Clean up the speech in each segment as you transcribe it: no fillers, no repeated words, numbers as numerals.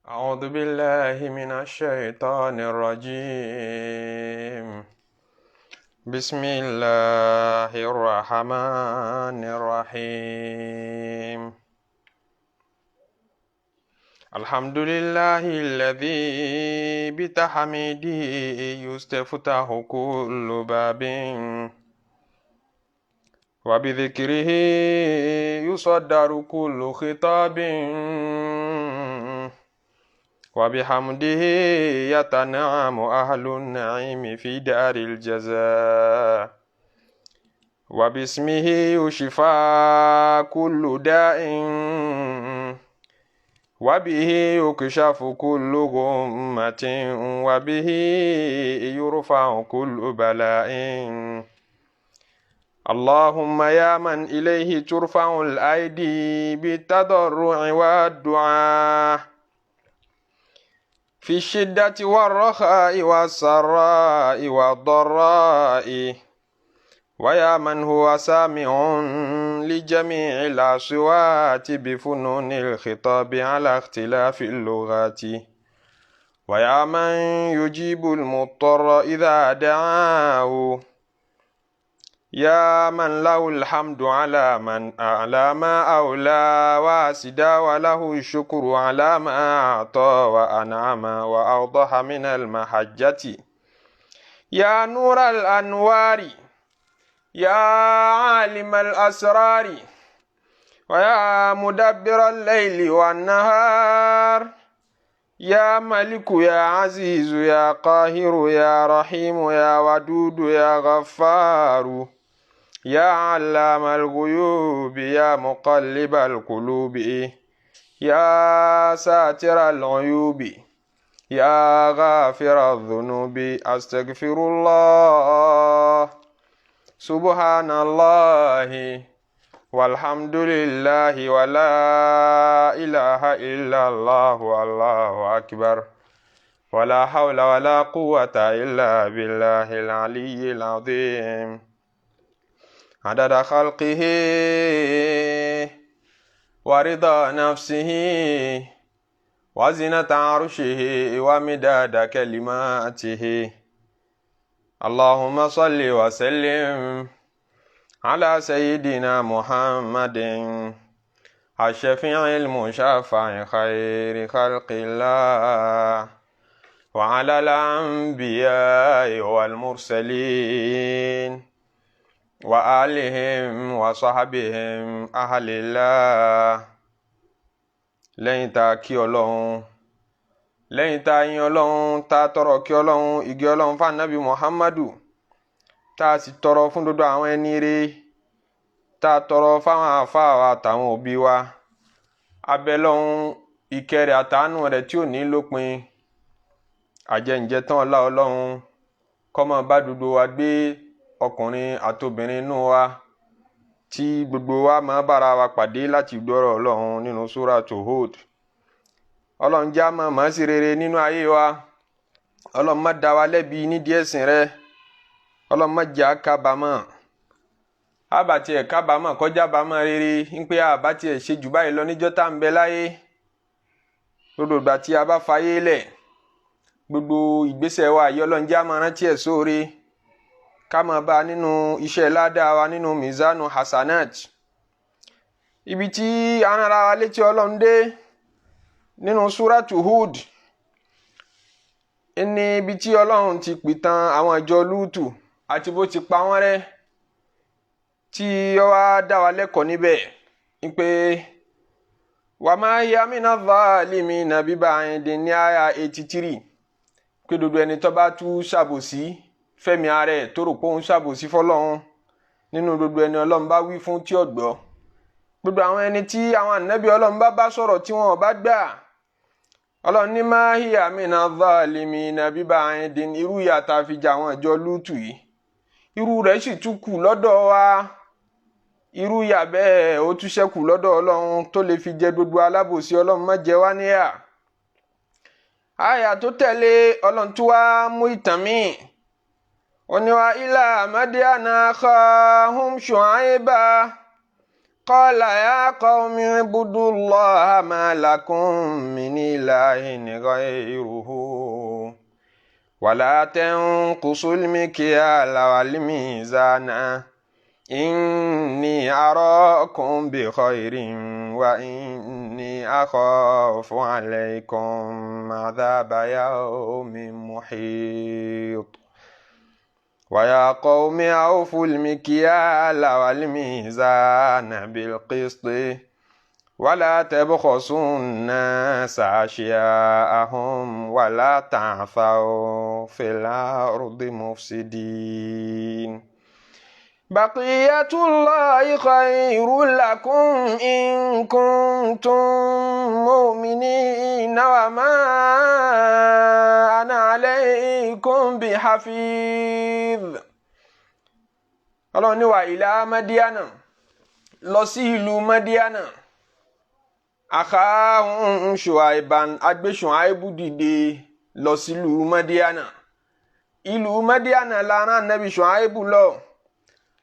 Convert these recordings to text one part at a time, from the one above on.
أعوذ بالله من الشيطان الرجيم. بسم الله الرحمن الرحيم. الحمد لله الذي بتحميده يستفتح كل باب، وبذكره يصدر كل خطاب، وبحمده يتنعم أهل النعيم في دار الجزاء، وباسمه يشفى كل داء، وبه يكشف كل غمة، وبه يرفع كل بلاء. اللهم يا من إليه ترفع الأيدي بالتضرع والدعاء في الشدة والرخاء والسراء والضراء، ويا من هو سامع لجميع الأصوات بفنون الخطاب على اختلاف اللغات، ويا من يجيب المضطر إذا دعاه، يا من له الحمد على من أعلى ما أولى واسدا، وله الشكر على ما أعطى وأنعم وأوضح من المحجة. يا نور الأنوار، يا عالم الأسرار، ويا مدبر الليل والنهار، يا ملك يا عزيز يا قاهر يا رحيم يا ودود يا غفار، يا علام الغيوب، يا مقلب القلوب، يا ساتر العيوب، يا غافر الذنوب. أستغفر الله. سبحان الله والحمد لله ولا إله إلا الله والله أكبر ولا حول ولا قوة إلا بالله العلي العظيم. عدد خلقه ورضا نفسه وزنة عرشه ومداد كلماته. اللهم صل وسلم على سيدنا محمد الشفيع المشفع خير خلق الله، وعلى الأنبياء والمرسلين وآلهم وصحبهم أهل الله. Lẹ́yìn tá a kí Ọlọ́run, lẹ́yìn tá a yin Ọlọ́run, tá a tọrọ kí Ọlọ́run, ìgẹ́ Ọlọ́run fún Ànábì Muhammadu, tá a sì tọrọ fún gbogbo àwọn ẹni rere, tá a tọrọ fáwọn àáfàá wa àtàwọn òbí wa, abẹ́lọ́hún ìkẹ́ rẹ̀ àtàánú rẹ̀ tí ò ní lópin, àjẹǹjẹ tán ọlá Ọlọ́run kó máa bá gbogbo wa gbé, ọkùnrin àtobìnrin inú wa, tí gbogbo wa máa bára wa pàdé láti gbọ́rọ̀ Ọlọ́run nínú Suratu Hud. Ọlọ́run já máa mọ̀ sí rere nínú ayé wa. Ọlọ́run má dá wa lẹ́bi nídìí ẹ̀sìn rẹ. Ọlọ́run má jẹ́ àkábàámọ̀. Àbá tiẹ̀ kábàámọ̀ kọjá bàámọ̀ rere ń pé àbá tiẹ̀ ṣe jù báyìí lọ níjọ́ tá à ń bẹ láyé. Gbogbo ìgbà tí a bá fayé lẹ̀, gbogbo ìgbésẹ̀ wa yìí, Ọlọ́run já máa rántí ẹ̀ sóore, ká máa bá a nínú iṣẹ́ ládàá wa nínú mizanu hasanat. Ibi tí a ń ra wa létí Ọlọ́run dé nínú Suratu Hud ní ibi tí Ọlọ́run ti pìtàn àwọn ìjọ Lútù àti bó ti pa wọ́n rẹ́, tí ó wá dá wa lẹ́kọ̀ọ́ níbẹ̀ pé wa ma hiya mina zalimina biba'idin ní àyà 83, pé gbogbo ẹni tó bá tú ṣàbòsí fẹ́mi ara ẹ̀ tó rò pé òun ṣàbòsí fọlọ́run nínú gbogbo ẹni Ọlọ́run bá wí fún tí ò gbọ́, gbogbo àwọn ẹni tí àwọn ànábì Ọlọ́run bá bá sọ̀rọ̀ tí wọn ò bá gbà, Ọlọ́run ní ma hiya mina zalimina biba'idin, irú ìyà tá a fi jẹ àwọn ìjọ Lútù yìí, irú rẹ̀ sì tún kù lọ́dọ̀ wa. Irú ìyà bẹ́ẹ̀ ó tún ṣẹ́kù lọ́dọ̀ Ọlọ́run tó lè fi jẹ gbogbo alábòsí. Ọlọ́run má jẹ wá níyà. Àyà tó tẹ̀lé, Ọlọ́run tún wá mú ìtàn míì. Ó ní wa ila Madyana akhahum Shu'ayba. قال يا قوم اعبدوا الله ما لكم من إله غيره ولا تنقصوا المكيال والميزان إني أراكم بخير وإني أخاف عليكم عذاب يوم محيط. ويا قوم أوفوا المكيال والميزان بالقسط ولا تبخسوا الناس أشياءهم ولا تعثوا في الأرض مفسدين. بقية الله خير لكم إن كنتم مؤمنين وما أنا عليكم بحفيظ. Ọlọ́run ní wa إلى مدين, lọ sí ìlú Madiana, أخاهم شعيبا, a gbé Ṣuaibu dìde lọ sílùú Madiana. Ìlú Madiana la rán Ànábì Ṣuaibu lọ.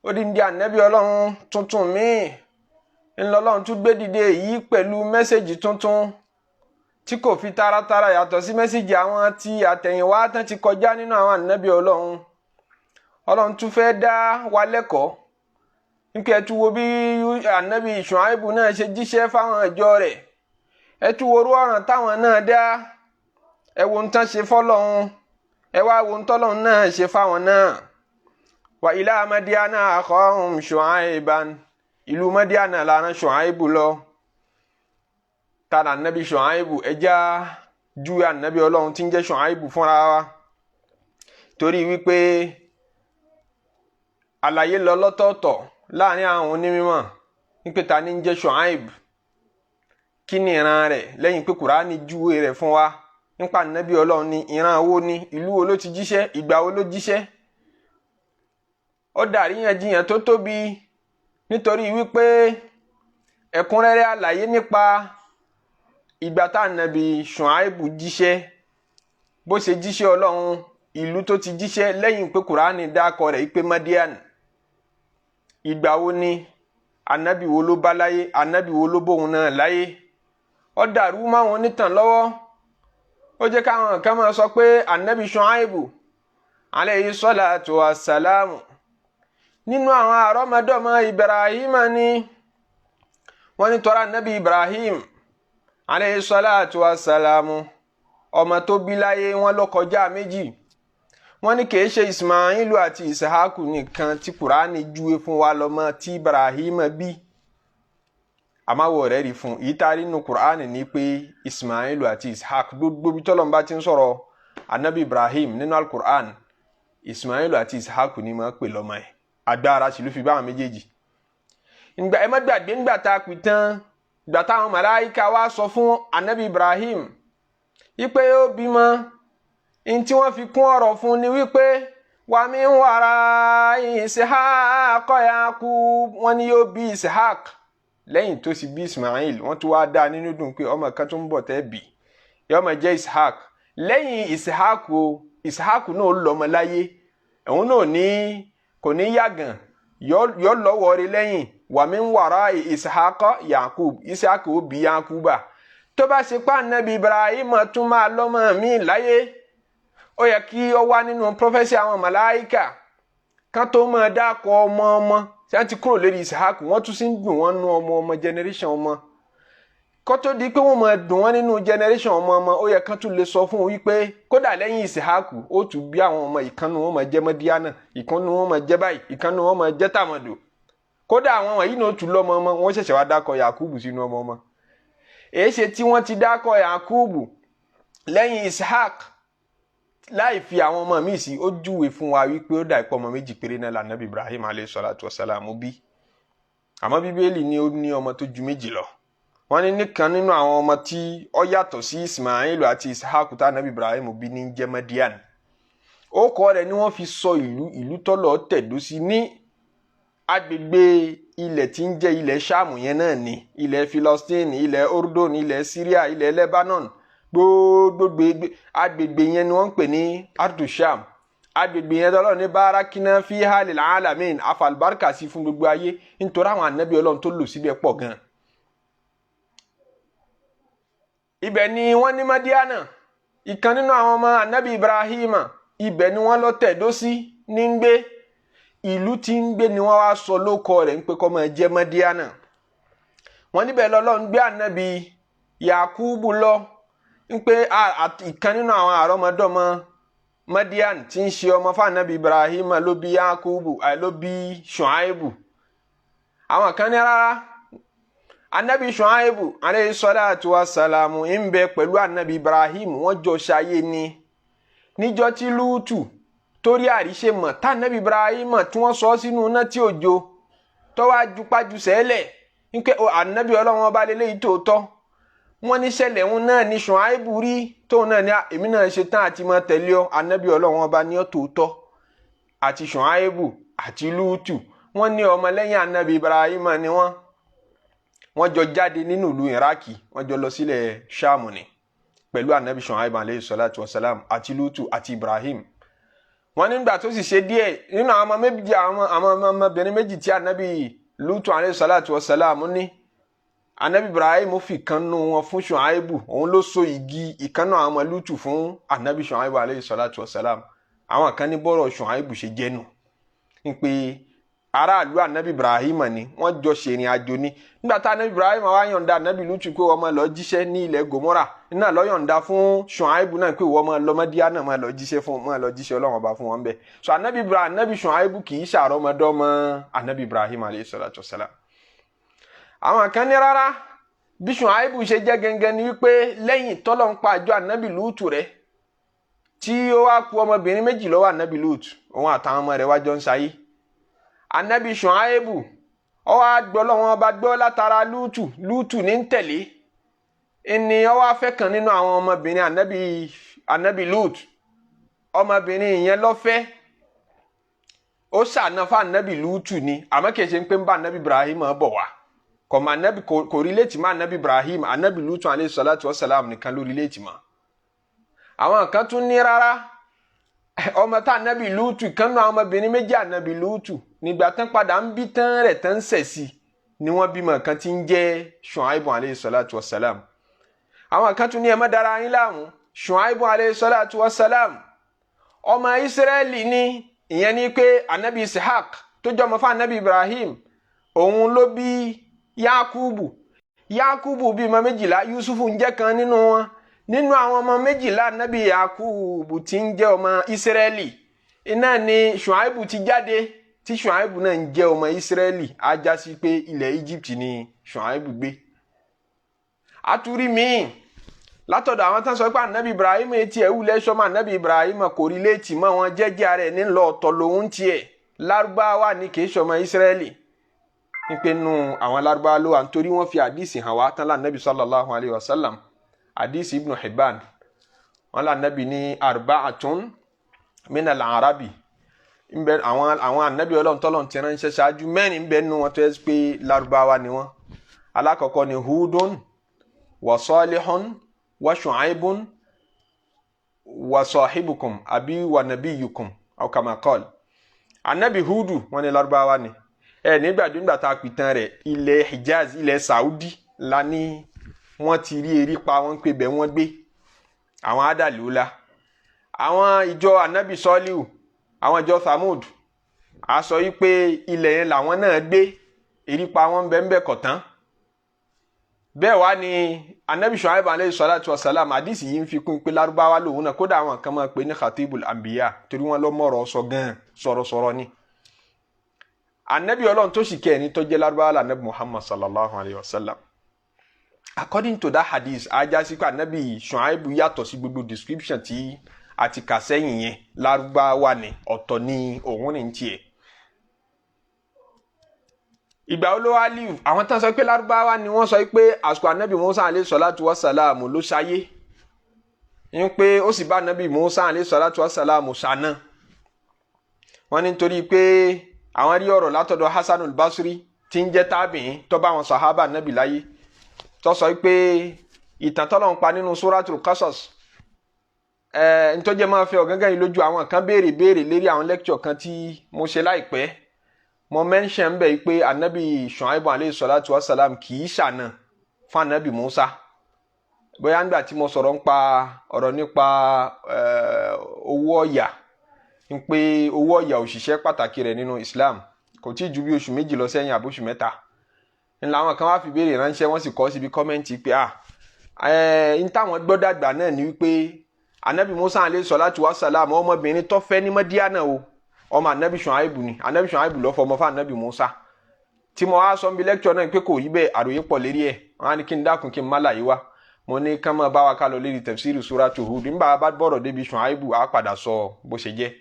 Ó di ní ànábì Ọlọ́run tuntun míì ńlọlọ́run tún gbé dìde yìí pẹ̀lú message tuntun tí kò fi taratara yàtọ̀ sí message àwọn tí àtẹ̀yìnwá tán ti kọjá nínú àwọn ànábì Ọlọ́run. Ọlọ́run tún fẹ́ dá wa lẹ́kọ̀ọ́ nípa ẹ tún wo bí ànábì Ṣuaibu náà ṣe jíṣẹ́ fáwọn ìjọ rẹ̀. Ẹ tún wo orú ọ̀ràn táwọn náà dá. Ẹ wo ń tán ṣe fọ́lọ́run, ẹ wá wo ń tọ́lọ́run náà ṣe fáwọn náà. وإلى مدين أخاهم شعيبا, ìlú Madiana la rán Ṣuaibu lọ. Tara ànábì Ṣuaibu, ẹja ju ànábì Ọlọ́run tí ń jẹ́ Ṣuaibu fúnra wa, torí wípé àlàyé lọ lọ́tọ̀ọ̀tọ̀ láàrin àwọn onímọ̀ nípe ta ni ń jẹ́ Ṣuaibu, kí ni ìran rẹ̀, lẹ́yìn pé Kùránì júwe rẹ̀ fún wa nípa ànábì Ọlọ́run ní ìran wo ni, ìlú wo ló ti jíṣẹ́, ìgbà wo ló jíṣẹ́. Ó dàríyànjiyàn tó tóbi, nítorí wípé ẹ̀kúnrẹ́rẹ́ àlàyé nípa ìgbà tá ànábì Ṣuaibu jíṣẹ́, bó ṣe jíṣẹ́ Ọlọ́run, ìlú tó ti jíṣẹ́, lẹ́yìn pé Kùránì dákọ rẹ̀ pé Madian, ìgbà wo ni, ànábì wo ló bá láyé, ànábì wo ló bóun náà láyé, ó dàrú máwọn onítàn lọ́wọ́. Ó jẹ́ káwọn kan máa sọ pé ànábì Ṣuaibu عليه الصلاة والسلام nínú àwọn àrọ́mọdọ́mọ Ibrahim ni. Wọ́n ní tọ́ra ànábì Ibrahim عليه الصلاة والسلام, ọmọ tó bí láyé wọn ló kọjá méjì. Wọ́n ní kìí ṣe Ismailu àti Isahaku nìkan tí Kùránì júwe fún wa lọ́mọ tí Ibrahim bí. Àmàwọ̀ rẹ̀ rí fún yìí tá a rí nínú Kùránì ní pé Ismailu àti Ishaq. Gbogbo bí tọ́lọ́run bá ti ń sọ̀rọ̀ anabi Ibrahim nínú Al-Qur'an, Ismailu àti Ishaq ní máa pè lọ́mọ ẹ̀. Agbára sì ló fi bá àwọn méjèèjì. Ìgbà ẹ má gbàgbé, ńgbà tá a pè tán, ìgbà táwọn màláíkà wá sọ fún anabi Ibrahim wípé ó bímọ, ní tí wọ́n fi kún ọ̀rọ̀ fún ni wípé ومن وراء إسحاق يعقوب. Wọ́n ní yóò bí Ishaq lẹ́yìn tó sì bí Ismail. Wọ́n tún wá dá nínú dùn pé ọmọ kan tó ń bọ̀ tẹ́ bí yóò máa jẹ́ Ishaq lẹ́yìn Ishaq o. Ishaq náà lọ́mọ láyé, òun náà ní kò ní yàgàn, yọ lọ́wọ́ rí lẹ́yìn. ومن وراء إسحاق يعقوب, Ishaq ó bí Yakuba. Tó bá ṣe pa Ànábì Ibrahim tún máa lọ́mọ mi láyé, ó yẹ kí ó wá nínú prophecy àwọn màláíkà kan tó máa dákọ̀ ọmọ ọmọ tí wọ́n ti kúrò lórí Ishaq. Wọ́n tún sì ń dùn wọ́n nú ọmọ ọmọ, generation ọmọ, kó tó di pé wọ́n máa dùn wọ́n nínú generation ọmọ ọmọ. Ó yẹ kán tún lè sọ fún un wípé kódà lẹ́yìn Ishaq, ó tún bí àwọn ọmọ, ìkànnù wọn máa jẹ́ Mọ́díánà, ìkànnù wọn máa jẹ́ báyìí, ìkànnù wọn máa jẹ́ tàmọ̀dò. Kódà àwọn wọ̀nyí náà tún lọ́mọ ọmọ. Wọ́n ṣẹ̀ṣẹ̀ wá dákọ̀ Yakubu sínú ọmọ ọmọ. Èyí ṣe tí wọ́n ti dákọ̀ Yakubu lẹ́yìn Ishaq láì fi àwọn ọmọ míì sí, ó júwe fún wa wípé ó dà ipò ọmọ méjì péré náà lànàbí Ibrahim عليه الصلاة والسلام bí. Àmọ́ Bíbélì ní ó ní ọmọ tó ju méjì lọ. Wọ́n ní nìkan nínú àwọn ọmọ tí ó yàtọ̀ sí Ismail àti Ishaq tá ànábì Ibrahim bí ní jẹ́ Madian. Orúkọ rẹ̀ ni wọ́n fi sọ ìlú tọ́lọ̀ tẹ̀dó sí ní agbègbè ilẹ̀ tí ń jẹ́ ilẹ̀ Ṣáàmù yẹn náà ní ilẹ̀ Philistine, ilẹ̀ Ordon, ilẹ̀ Syria, ilẹ̀ Lebanon, gbogbo agbègbè yẹn ni wọ́n ń pè ní أرض الشام. Agbègbè yẹn tọ́lọ́ ní barakina fiha lil alamin, afalibarika sí fún gbogbo ayé, nítorí àwọn anabi Ọlọ́run tó lò síbẹ̀ pọ̀ gan. Ibẹ̀ ni wọ́n ní Madiana, ìkan nínú àwọn ọmọ anabi Ibrahima, ibẹ̀ ni wọ́n lọ tẹ̀dó sí ní ń gbé. Ìlú tí ń gbé ni wọ́n wá sọ lóko rẹ̀ ń pé kó máa jẹ́ Madiana. Wọ́n níbẹ̀ lọ́lọ́run gbé anabi Yakubu lọ, ń pé ìkan nínú àwọn àrọ́mọdọ́mọ Madian tí ń ṣe ọmọ fún anabi Ibrahim ló bí Yakubu, ló bí Shuaibu. Àwọn kan ní rárá, anabi Shuaibu aleyhi salatu wa salamu ń bẹ pẹ̀lú anabi Ibrahim, wọ́n jọ ṣayé ni. Níjọ́ tí Lútù torí àríṣe mọ̀ tá anabi Ibrahim tí wọ́n sọ sínú iná tí òjò tó wá jupájú sẹ́lẹ̀ ń pé anabi Ọlọ́run ọba lélẹ́yìí tòótọ́. Wọ́n ní ṣẹlẹ̀ ń náà ní Ṣuaibu rí tóun náà ní èmi náà ṣe tán àti máa tẹ̀lé ọ, anabi Ọlọ́run ọba ní ọ tòótọ́. Àti Ṣuaibu àti Lútù wọ́n ní ọmọlẹ́yìn anabi Ibrahim ni wọ́n. Wọ́n jọ jáde nínú ìlú Iraki, wọ́n jọ lọ sílẹ̀ Ṣáàmù ni pẹ̀lú anabi Ṣuaibu aleyhi salatu wasalam àti Lútù àti Ibrahim. Wọ́n nígbà tó sì ṣe díẹ̀ nínú àwọn ọmọ méjì, àwọn ọmọbìnrin méjì tí anabi Lútù aleyhi salatu wasalam ní, anabi Ibrahim fi kan nù wọn fún Ṣuaibu, òun ló so igi ìkànnà àwọn ọmọ Lútù fún anabi Ṣuaibu aleyhi salatu wasalam. Àwọn kan ní bọ́rọ̀ Ṣuaibu ṣe jẹ́nu ń pé aráàlú anabi Ibrahim ni wọ́n jọ ṣèrìn àjò ni. Nígbà tá anabi Ibrahim wá yọ̀ǹda anabi Lútù pé wọ́n máa lọ jíṣẹ́ ní ilẹ̀ Gomora, iná lọ yọ̀ǹda fún Ṣuaibu náà pé wọ́n máa lọ Madiana, máa lọ jíṣẹ́ fún, máa lọ jíṣẹ́ Ọlọ́run ọba fún wọn bẹ́ẹ̀. So anabi Ibrahim, anabi Ṣuaibu kì í ṣàrọ́mọdọ́mọ anabi Ibrahim aleyhi salatu wasalam. Àwọn kan ní rárá, bí Ṣuaibu ṣe jẹ́ gẹ́gẹ́ ni wípé lẹ́yìn tọ́lọ́ ń pa àjọ anabi Lútù rẹ̀ tí ó wá ku ọmọbìnrin méjì lọ́wọ́ anabi Lútù, òun àtàwọn ọmọ rẹ̀ wá jọ ń ṣayé. Anabi Ṣuaibu ó wá gbọ́ lọ́wọ́n ọba gbọ́ látara Lútù, Lútù ní ń tẹ̀lé ẹni ó wá fẹ́ kan nínú àwọn ọmọbìnrin anabi Lútù. Ọmọbìnrin yẹn ló fẹ́, ó ṣàna fún anabi Lútù ni, àmọ́ kìí ṣe ń pé ń bá anabi Ibrahim bọ̀ wá kọ̀mọ̀ anabi kò relate mọ́ anabi Ibrahim, anabi Lútù alayhi salatu wa salam nìkan ló relate mọ́. Àwọn kan tún ní rárá, ọmọ tá anabi Lútù kan náà, ọmọbìnrin méjì anabi Lútù nígbà tán padà ń bí tán rẹ̀ tán ń sẹ̀ sí ni wọ́n bímọ kan tí ń jẹ́ Ṣuaibu alayhi salatu wa salam. Àwọn kan tún ní ẹ má dara yín láàmú, Ṣuaibu alayhi salatu wa salam ọmọ Israẹli ni, ìyẹn ni pé anabi Ishaq tó jẹ́ ọmọ fún anabi Ibrahim, òun ló bí Yakubu. Yakubu bímọ méjìlá, Yusufu ń jẹ́ kan nínú wọn. Nínú àwọn ọmọ méjìlá anabi Yakubu tí ń jẹ́ ọmọ Israẹli iná ni Ṣuaibu ti jáde, tí Ṣuaibu náà ń jẹ́ ọmọ Israẹli, á já sí pé ilẹ̀ Egypt ni Ṣuaibu gbé. Àtúrí míì látọ̀dọ̀ àwọn tán sọ pé anabi Ibrahim etí ẹ̀ wulẹ̀ sọ́mọ anabi Ibrahim kò rí léètì mọ́ wọn, jẹ́jẹ́ ara ẹ̀ nílò ọ̀tọ̀ lòun tiẹ̀, Lárúbáwá ni kì í sọmọ Israẹli, nípe nu àwọn Lárúbáwá ló wà, nítorí wọ́n fi àdìsí hàn wá tán lá anabi sallallahu alayhi wa sallam, àdìsí Ibn Hibban, wọn lá anabi ní arba'atun minal arabi nbẹ àwọn anabi Ọlọ́run tọ́lọ́run ti ránṣẹ́ ṣáájú mẹ́rin nbẹ nu wọn tó yẹ pé Lárúbáwá ni wọn. Alákọ̀ọ́kọ́ ni Hudun wa Salihun wa Shu'aibun wa sahibukum àbí wa nabiyukum aw kama qala. Anabi Hudu wọn ni Lárúbáwá ni. Ẹ nígbàdúgbà tá a pìtàn rẹ̀, ilẹ̀ Hijaz, ilẹ̀ Saudi la ní wọ́n ti rí erí pa wọ́n pé bẹ́ẹ̀ wọ́n gbé àwọn adàlúlá, àwọn ìjọ anabi Sọ́líù, àwọn ìjọ Thamud, a sọ yìí pé ilẹ̀ yẹn làwọn náà gbé, erí pa wọ́n bẹ́ẹ̀ bẹ́ẹ̀ kọ̀ tán. Bẹ́ẹ̀ wá ní anabi Shuaib alayhi salatu wa salam, àdìsí yìí ń fi kún pé Lárúbáwá lòun náà, kódà àwọn kan máa pè ní khatibul anbiya torí wọ́n lọ mọ̀rọ̀ sọ gan, sọ̀rọ̀sọ̀rọ̀ ni. Anabi Ọlọ́run tó sì kẹ́ ẹni tó jẹ́ Lárúbáwá la anabi Muhammad sallallahu alayhi wa sallam. According to that hadith, ajá sí pé anabi Shuaib yàtọ̀ sí gbogbo description tí a ti kà sẹ́yìn yẹn, Lárúbáwá ni, ọ̀tọ̀ ni òun ní tiẹ̀. Ìgbà wo ló wá live? Àwọn tán sọ pé Lárúbáwá ni wọ́n sọ pé àsìkò anabi Musa alayhi salatu wa salam ló ṣayé, ń pé ó sì bá anabi Musa alayhi salatu wa salam ṣàná. Wọ́n ní nítorí pé àwọn rí ọ̀rọ̀ látọ̀dọ̀ Hasan al-Basri tí ń jẹ́ tábìín tó bá àwọn sàhábà anabi láyé, tó sọ pé ìtàn tọ́lọ̀ ń pa nínú Suratul Qasas. Ntọ́jẹ́ máa fẹ́ ọ̀gángan yìí lójú, àwọn kan béèrè béèrè lérí àwọn lecture kan tí mo ṣe láìpẹ́. Mo mention bẹ́ẹ̀ pé anabi Shu'aibu alayhi salatu wa salam kì í ṣàna fún anabi Musa. Bóyá nígbà tí mo sọ̀rọ̀ nípa ọ̀rọ̀ nípa owó ọ̀yà, ń pé owó ọ̀yà òṣìṣẹ́ pàtàkì rẹ̀ nínú Islam, kò tí ì ju bí oṣù 2 lọ sẹ́yìn àbóṣù 3 ńlá, àwọn kan wá fi béèrè ránṣẹ́, wọ́n sì kọ́ síbi comment pé n táwọn gbọ́ dàgbà náà ni wípé anabi Musa alayhi salatu wa salam, ọmọbìnrin tó fẹ́ ní Madiana o, ọmọ anabi Shu'aibu ni. Anabi Shu'aibu ló fọmọ fún anabi Musa. Tí mo wá sọ níbi lecture náà pé kò rí bẹ́ẹ̀, àròyé pọ̀ lérí ẹ̀. Wọ́n á ní kí n dákun, kí n má láyé wá. Mo ní ká máa bá wa ká lọ lérí tafsiri suratu Hud. Nígbà bá bọ̀rọ̀ débi Shu'aibu, á padà sọ bó ṣe jẹ́.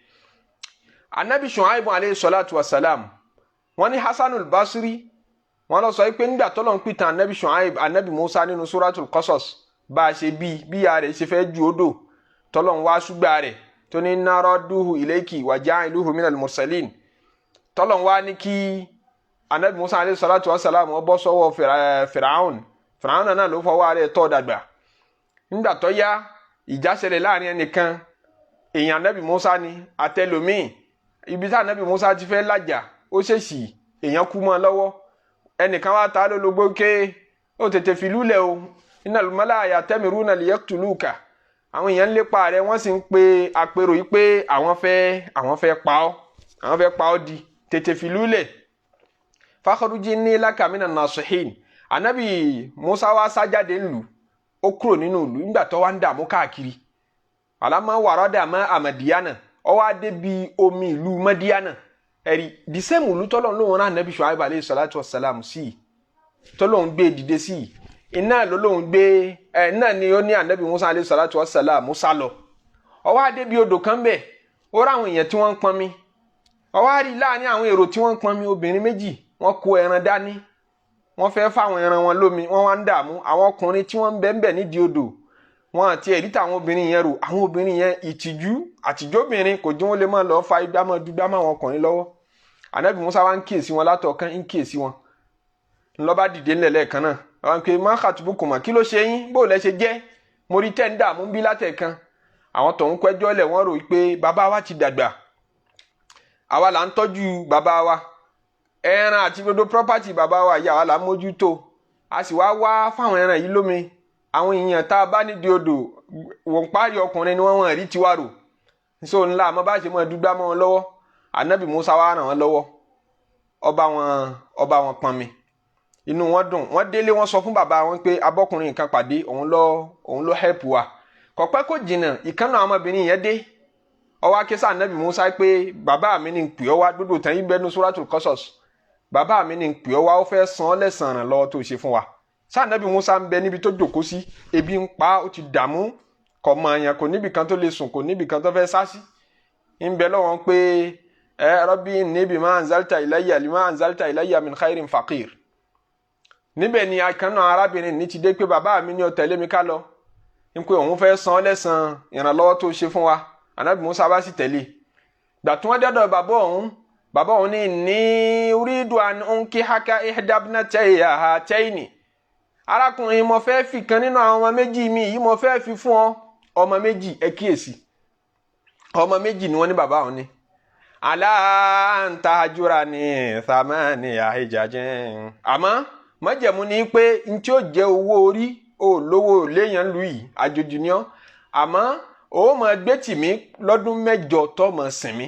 Anabi Shu'aibu alayhi salatu wa salam, wọ́n ní Hasanul Basri, wọ́n lọ sọ pé nígbà tọ́lọ̀ ń pìtàn anabi Shu'aib, anabi Musa nínú suratul Qasas, bá a ṣe bí bí ìyá rẹ̀ ṣe fẹ́ ju odò, tọ́lọ̀ ń wá ṣúgbà rẹ̀ tó ní inna radduhu ilayki wa ja'iluhu minal mursalin, tọ́lọ̀ ń wá ní kí anabi Musa alayhi salatu wa salam ó bọ́ sọ́wọ́ Firaun. Firaun náà ló fọwọ́ rẹ̀ tọ́ dàgbà. Nígbà tó yá, ìjà ṣẹlẹ̀ láàrin ẹnìkan, èèyàn anabi Musa ni, àtẹlómìn. Ibi tí anabi Musa ti fẹ́ làjà, ó ṣèṣì èèyàn kú mọ́ ọ lọ́wọ́. Ẹnìkan wá ta lólobó ké ó tètè fìlú lẹ̀ o, innal mala'a ya'tamiruna liyaqtuluka. Àwọn èèyàn ń lépa rẹ̀, wọ́n sì ń pe àpérò yìí pé àwọn fẹ́ pa ọ́, àwọn fẹ́ pa ọ́ di, tètè fìlú lẹ̀. Fakhruj inni laka minan nasihin. Anabi Musa wá sá jáde ńlù, ó kúrò nínú ìlú. Nígbà tó wá ń dààmú káàkiri, alámọ wàrọ̀dà mọ́ àmàdíyànà, ó wá débi omi ìlú Madiana. Ẹ̀rí the same ìlú tọ́lọ̀ lóun rán anabi Shu'aib alayhi salatu wassalam sí, tọ́lọ̀ ń gbé dìde sí, iná ló lóun gbé ẹ náà ni ó ní anabi Musa alayhi salatu wassalam Musa lọ. Ó wá débi odò kan bẹ́ẹ̀, ó rá àwọn èèyàn tí wọ́n ń pọnmi. Ó wá rí láàrin àwọn èrò tí wọ́n ń pọnmi, obìnrin méjì, wọ́n kó ẹran dání, wọ́n fẹ́ fáwọn ẹran wọn lómi, wọ́n wá ń dààmú. Àwọn ọkùnrin tí wọ́n ń bẹ ń bẹ nídìí odò, wọn àti ẹ̀rí táwọn obìnrin yẹn rò. Àwọn obìnrin yẹn, ìtìjú àtijọ́bìnrin kò jẹ́ wọ́n lè máa lọ fa igbá máa dúgbà máa wọn ọkùnrin lọ́wọ́. Anabi Musa wá ń kíyèsí wọn látọ̀ọ́kán, ń kíyèsí wọn. Ńlọ́ba dìde ńlẹ̀ lẹ́ẹ̀kan náà, àwọn pé má khatubukuma, kí ló ṣe yín? Bó lẹ ṣe jẹ́? Mo rí tẹ́ ń dààmú bí látẹ̀kan. Àwọn tó ń kẹjọ́ lẹ̀, wọ́n rò pé bàbá wa ti dàgbà, àwa là ń tọ́jú bàbá wa, ẹran àti gbogbo property bàbá wa yà, àwa là ń mójútó, a sì wá wá fáwọn ẹran yìí lómi. Àwọn èèyàn tá a bá nídìí odò, wọ́n parí ọkùnrin ni wọ́n, wọ́n rí tiwa rò so ńlá àmọ́ bá ṣe mọ́ dúgbà mọ́ wọn lọ́wọ́. Anabi Musa wá ràn wọ́n lọ́wọ́, ọba wọn pọnmi. Inú wọn dùn, wọ́n délé, wọ́n sọ fún bàbá wọn pé abọ́kùnrin kan pàdé, òun ló help wa. Kò pẹ́ kò jìnnà, ìkànnà àwọn ọmọbìnrin yẹn dé, ó wá ké sí anabi Musa pé bàbá mi ní pè ọ́ wá. Gbogbo tán yín bẹ́nu Suratul Qasas. Bàbá mi ní pè ọ́ wá, ó fẹ́ san ọ́ lẹ́sàn-án lọ́wọ́ tó ṣe fún wa. Sànàbí Musa ń bẹ níbi tó jókòó sí, ebi ń pa, ó ti dààmú, kò mọ àyàn, kò níbì kan tó lè sùn, kò níbì kan tó fẹ́ sá sí. Ń bẹ lọ́wọ́ pé ẹ rabbi inni bima anzalta ilayya lima anzalta ilayya min khairin faqir. Níbẹ̀ ni akànnà arábìnrin ní ti dé pé bàbá mi ní ó tẹ̀lé mi ká lọ, ń pé òun fẹ́ san ọ́ lẹ́san ìrànlọ́wọ́ tó ṣe fún wa. Anabi Musa bá sì tẹ̀lé. Gbà tí wọ́n dẹ́dọ̀ bàbá òun, bàbá òun ní inni uridu an unkihaka ihdabnatayya hatayni. Arákùnrin, mo fẹ́ fi kan nínú àwọn ọmọ méjì mi yìí, mo fẹ́ fi fún ọ. Ọmọ méjì, ẹ kíyèsí, ọmọ méjì ni wọ́n ní bàbá òun ní. Ala an tahjurani thamaniya hijajin. Àmọ́ májẹ̀mú ni pé n tí ó jẹ́ owó orí ò lówó léèyàn lù yìí, àjòjì ni ọ́, àmọ́ ó máa gbé tì mí lọ́dún 8 tó máa sìn mí.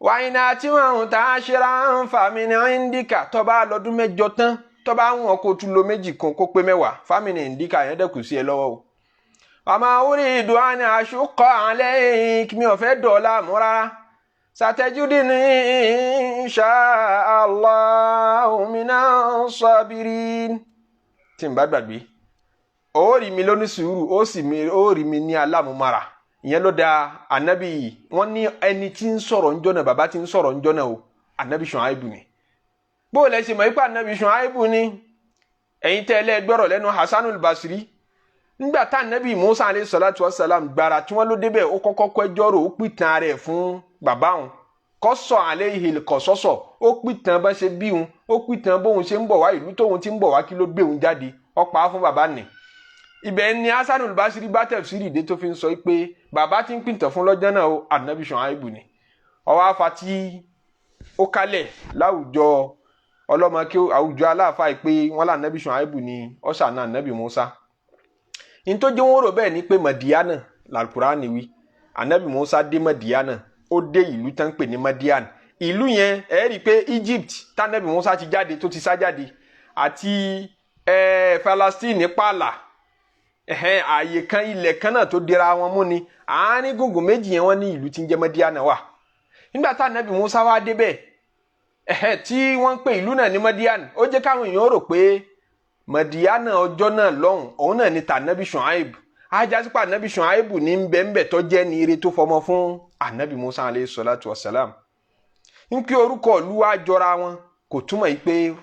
Wàyínà tí wọn ta ṣera ń fa mi ní indika. Tó bá lọ́dún 8 tán, tó bá wọn kó tún lo méjì kan kó pé 10, fámìlì indika yẹn dẹ́kun sí ẹ lọ́wọ́ o. Àmọ́ uridu an ashuqqa alayk, mi ò fẹ́ dọ̀ọ́lá mú rárá. Satajiduni insha Allahu minas sabirin. Tí n bá gbàgbé, ó rí mi lóní sùúrù, ó sì mi ó rí mi ní alámúmára. Ìyẹn ló da anabi. Wọn ní ẹni tí ń sọ̀rọ̀ ńjọ́ náà, bàbá tí ń sọ̀rọ̀ ńjọ́ náà o, anabi Shu'aibu ni. Bó lẹ ṣe mọ̀ ipá anabi Shu'aibu ni? Ẹ̀yin tẹ́ ẹ lẹ́gbọ́rọ̀ lẹ́nu Hasanul Basri, nígbà tá anabi Musa alayhi salatu wa salam gbàrà tí wọ́n ló débẹ̀, ó kọ́kọ́ kọ́ ẹjọ́ rò, ó pìtàn rẹ̀ fún bàbá òun, kọ́sọ̀ alayhi kọ̀sọ́sọ̀, ó pìtàn bá ṣe bí òun, ó pìtàn bóun ṣe ń bọ̀ wá, ìlú tóun ti ń bọ̀ wá, kí ló gbé òun jáde, ó pa á fún bàbá nì. Ibẹ̀ ni Hasanul Basiri bá tafsiri dé tó fi ń sọ pé bàbá tí ń pìtàn fún lọ́jọ́ náà o, anabi Shu'aibu ni. Ọwọ́ afa tí ó kálẹ̀ láwùjọ ọlọ́mọ kí àwùjọ aláàfáà pé wọ́n lá anabi Shu'aibu ni ọ̀sà náà anabi Musa. Ntọ́jú wọn rò bẹ́ẹ̀ ni pé Madiana làlùkùránì wí. Anabi Musa dé Madiana, ó dé ìlú tán pè ní Madian. Ìlú yẹn, ẹ rí i pé Egypt tanabi Musa ti jáde, tó ti sá jáde, àti Palestine pààlà, ààyè kan, ilẹ̀ kan náà tó dira wọn mú ni. Àárín gbùngbùn méjì yẹn, wọ́n ní ìlú tí ń jẹ́ Madiana wà. Nígbà tá anabi Musa wá débẹ̀ tí wọ́n ń pè ìlú náà ní Madian, ó jẹ́ káwọn èèyàn rò pé Madiana ọjọ́ náà lọ́hùn, òun náà ni tànàbí Shu'aib. Ajásípà anabi Shu'aib ní bẹ́ẹ̀nbẹ́ẹ̀ tó jẹ́ ní ire tó fọmọ fún anabi Musa alayhi salatu wa salam. Ń pé orúkọ ìlú wa jọra wọn, kò túmọ̀ yìí pé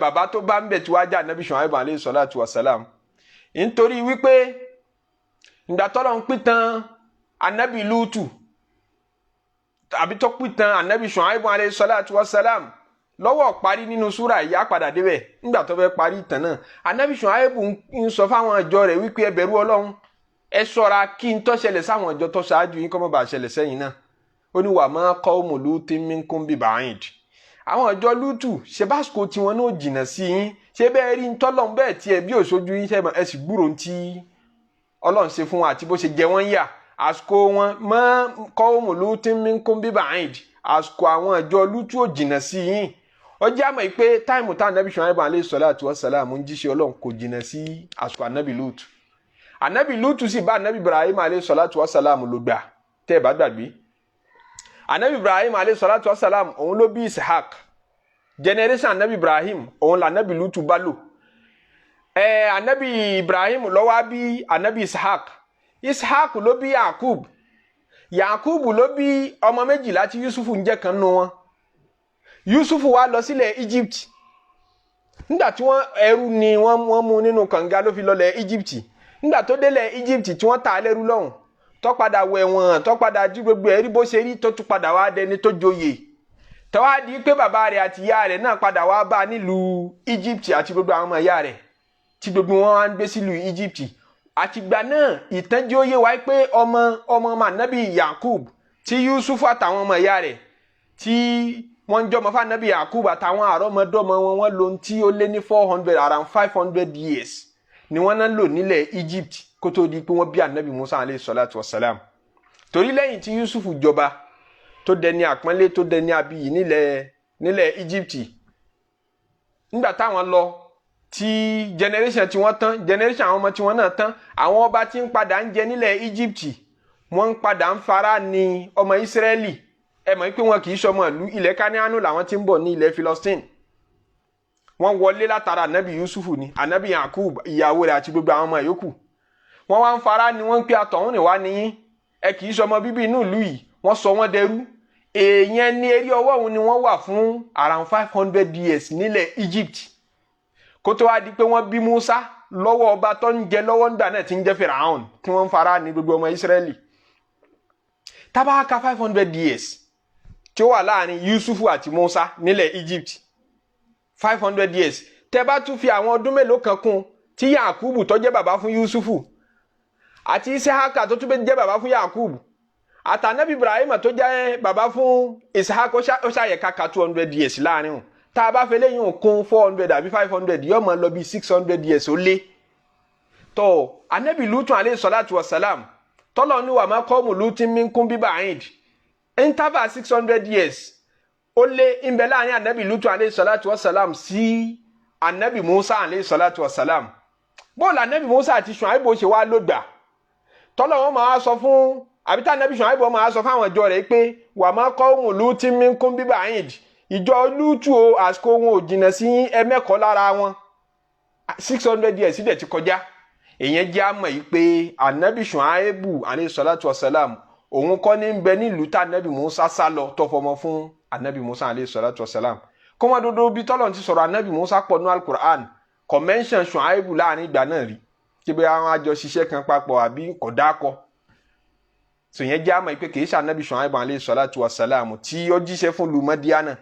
bàbá tó bá ń bẹ̀ tí wàá jẹ́ anabi Shu'aib alayhi salatu wa salam, nítorí wípé ìgbà tọ́lọ̀ ń pìtàn anabi Lutu àbí tó pìtàn anabi Shu'aib alayhi salatu wa salam lọ́wọ́ parí nínú súrà yìí, á padà débẹ̀. Nígbà tó fẹ́ parí ìtàn náà, anabi Shu'aib ń sọ fáwọn ìjọ rẹ̀ wípé ẹ bẹ̀rù Ọlọ́run, ẹ ṣọ́ra kí n tó ṣẹlẹ̀ sáwọn ìjọ tó ṣáájú yín kó má bàa ṣẹlẹ̀ sẹ́yìn náà. Ó ní wa ma qawmu Lutin minkum biba'id. Àwọn ìjọ Lútù ṣe básìkò tiwọn náà jìnnà sí yín, ṣé bẹ́ẹ̀ rí ntọ́lọ́n bẹ́ẹ̀ tiẹ̀ bí òṣojú yín, ẹ sì gbúrò ntí Ọlọ́run ṣe fún wọn àti bó ṣe jẹ wọ́n yà. Àsìkò wọn, ma qawmu Lutin minkum biba'id, àsìkò àwọn ìjọ Lútù ò jìnnà sí yín. Ó jẹ́ àmọ́ yìí pé time tá anabi Shu'aib alayhi salatu wa salam ń jíṣẹ́ Ọlọ́run kò jìnnà sí àsìkò anabi Lútù. Anabi Lútù sì bá anabi Ibrahim alayhi salatu wa salam ló gbà. Tẹ́ ẹ bá gbàgbé, anabi Ibrahim alayhi salatu wa salam, òun ló bí Ishaq. Generation anabi Ibrahim, òun là anabi Lútù bá lò. Anabi Ibrahim ló wá bí anabi Ishaq. Ishaq ló bí Yakub. Yakub ló bí ọmọ 12 tí Yusufu ń jẹ́ kan nù wọn. Yusuf wá lọ sílẹ̀ Egypt nígbà tí wọ́n ẹrú ni wọ́n mú nínú kànga ló fi lọlẹ̀ Egypt. Nígbà tó délẹ̀ Egypt tí wọ́n ta lẹ́rú lọ́hùn, tó padà wẹ̀wọ̀n, tó padà jí gbogbo ẹ̀rí bó ṣe rí, tó tún padà wá dẹni tó joyè, tó wá di pé bàbá rẹ̀ àti ìyá rẹ̀ náà padà wá bá nílùú Egypt àti gbogbo àwọn ọmọ ìyá rẹ̀ tí gbogbo wọn wá ń gbé sílùú Egypt. Àtìgbà náà, ìtàn jẹ́ ó yé wa pé ọmọ ọmọ ọmọ anabi Yakub tí Yusuf àtàwọn ọmọ ìyá rẹ̀ tí wọ́n ń jọmọ fún anabi Yakub àtàwọn àrọ́mọdọ́mọ wọn, wọ́n lò tí ó lé ní 400, around 500 years ni wọ́n náà lò nílẹ̀ Egypt kó tó di pé wọ́n bí anabi Musa alayhi salatu wa salam. Torí lẹ́yìn tí Yusuf jọba, tó dẹni àpọ́nlé, tó dẹni abiyì nílẹ̀ Egypt, nígbà táwọn lọ tí generation tí wọ́n tán, generation àwọn ọmọ tí wọ́n náà tán, àwọn ọba tí ń padà ń jẹ nílẹ̀ Egypt, wọ́n ń padà ń fara ní ọmọ Israẹli. Ẹ mọ̀ pé wọn kì í sọmọ ìlú ilẹ̀ Káníánù làwọn tí ń bọ̀ ní ilẹ̀ Philistine. Wọ́n wọlé látara anabi Yusufu ni, anabi Yakub, ìyàwó rẹ̀ àti gbogbo àwọn ọmọ yòókù. Wọ́n wá ń fara ni wọ́n ń pé àtọ̀hún ni wá níyín, ẹ kì í sọmọ bíbí inú ìlú yìí. Wọ́n sọ wọ́n dẹrú. Èèyàn ní eré ọwọ́ òun ni wọ́n wà fún around 500 years nílẹ̀ Egypt kó tó wá di pé wọ́n bí Musa lọ́wọ́ ọba tó ń jẹ lọ́wọ́ ńgbà náà tí ń jẹ́ Firaun, tí wọ́n ń fara ní gbogbo ọmọ Israẹli. Tábàákà 500 years tí ó wà láàrin Yusufu àti Musa nílẹ̀ Egypt, 500 years, tẹ́ bá tún fi àwọn ọdún mélòó kan kún tí Yakubu tó jẹ́ bàbá fún Yusufu àti Isahaka tó tún jẹ́ bàbá fún Yakubu àtànábì Ibrahim tó jẹ́ bàbá fún Isahaka, ó ṣàyẹ̀ kàkà 200 years láàrin o. Tá a bá fẹ́ lẹ́yìn kún 400 àbí 500, yóò máa lọ bí 600 years ó lé. Tó anabi Lutu alayhi salatu wa salam, tọ́lọ̀ ní wa ma qawmu Lutin minkum biba'id, interval 600 years ó lé ń bẹ láàrin anabi Lutu alayhi salatu wa salam sí anabi Musa alayhi salatu wa salam. Bóòlù anabi Musa àti Ṣuaibu ṣe wá ló gbà tọ́lọ̀ wọn máa sọ fún, àbí tá anabi Ṣuaibu máa sọ fáwọn ìjọ rẹ̀ pé wa ma qawmu Lutin minkum biba'id, ìjọ Lútù o, àsìkò wọn ò jìnnà sí ẹmẹ́kọ̀ọ́ lára wọn. 600 years dẹ̀ ti kọjá. Èyàn jẹ́ àmọ̀ yìí pé anabi Ṣuaibu alayhi salatu wa salam, òun kọ́ ní bẹ nílùú tá anabi Musa sá lọ tó fọmọ fún anabi Musa alayhi salatu wa salam. Kó wọn dodo bí tọ́lọ̀ ti sọ̀rọ̀ anabi Musa pọ̀ ní Alukur'an, convention Ṣuaibu láàrin ìgbà náà rí kí bí àwọn àjọ ṣiṣẹ́ kan papọ̀ àbí kò dákọ̀. Sòyẹn jẹ́ àmọ̀ yìí pé kì í ṣe anabi Ṣuaibu alayhi salatu wa salam tí ó jíṣẹ́ fún lu Madiana,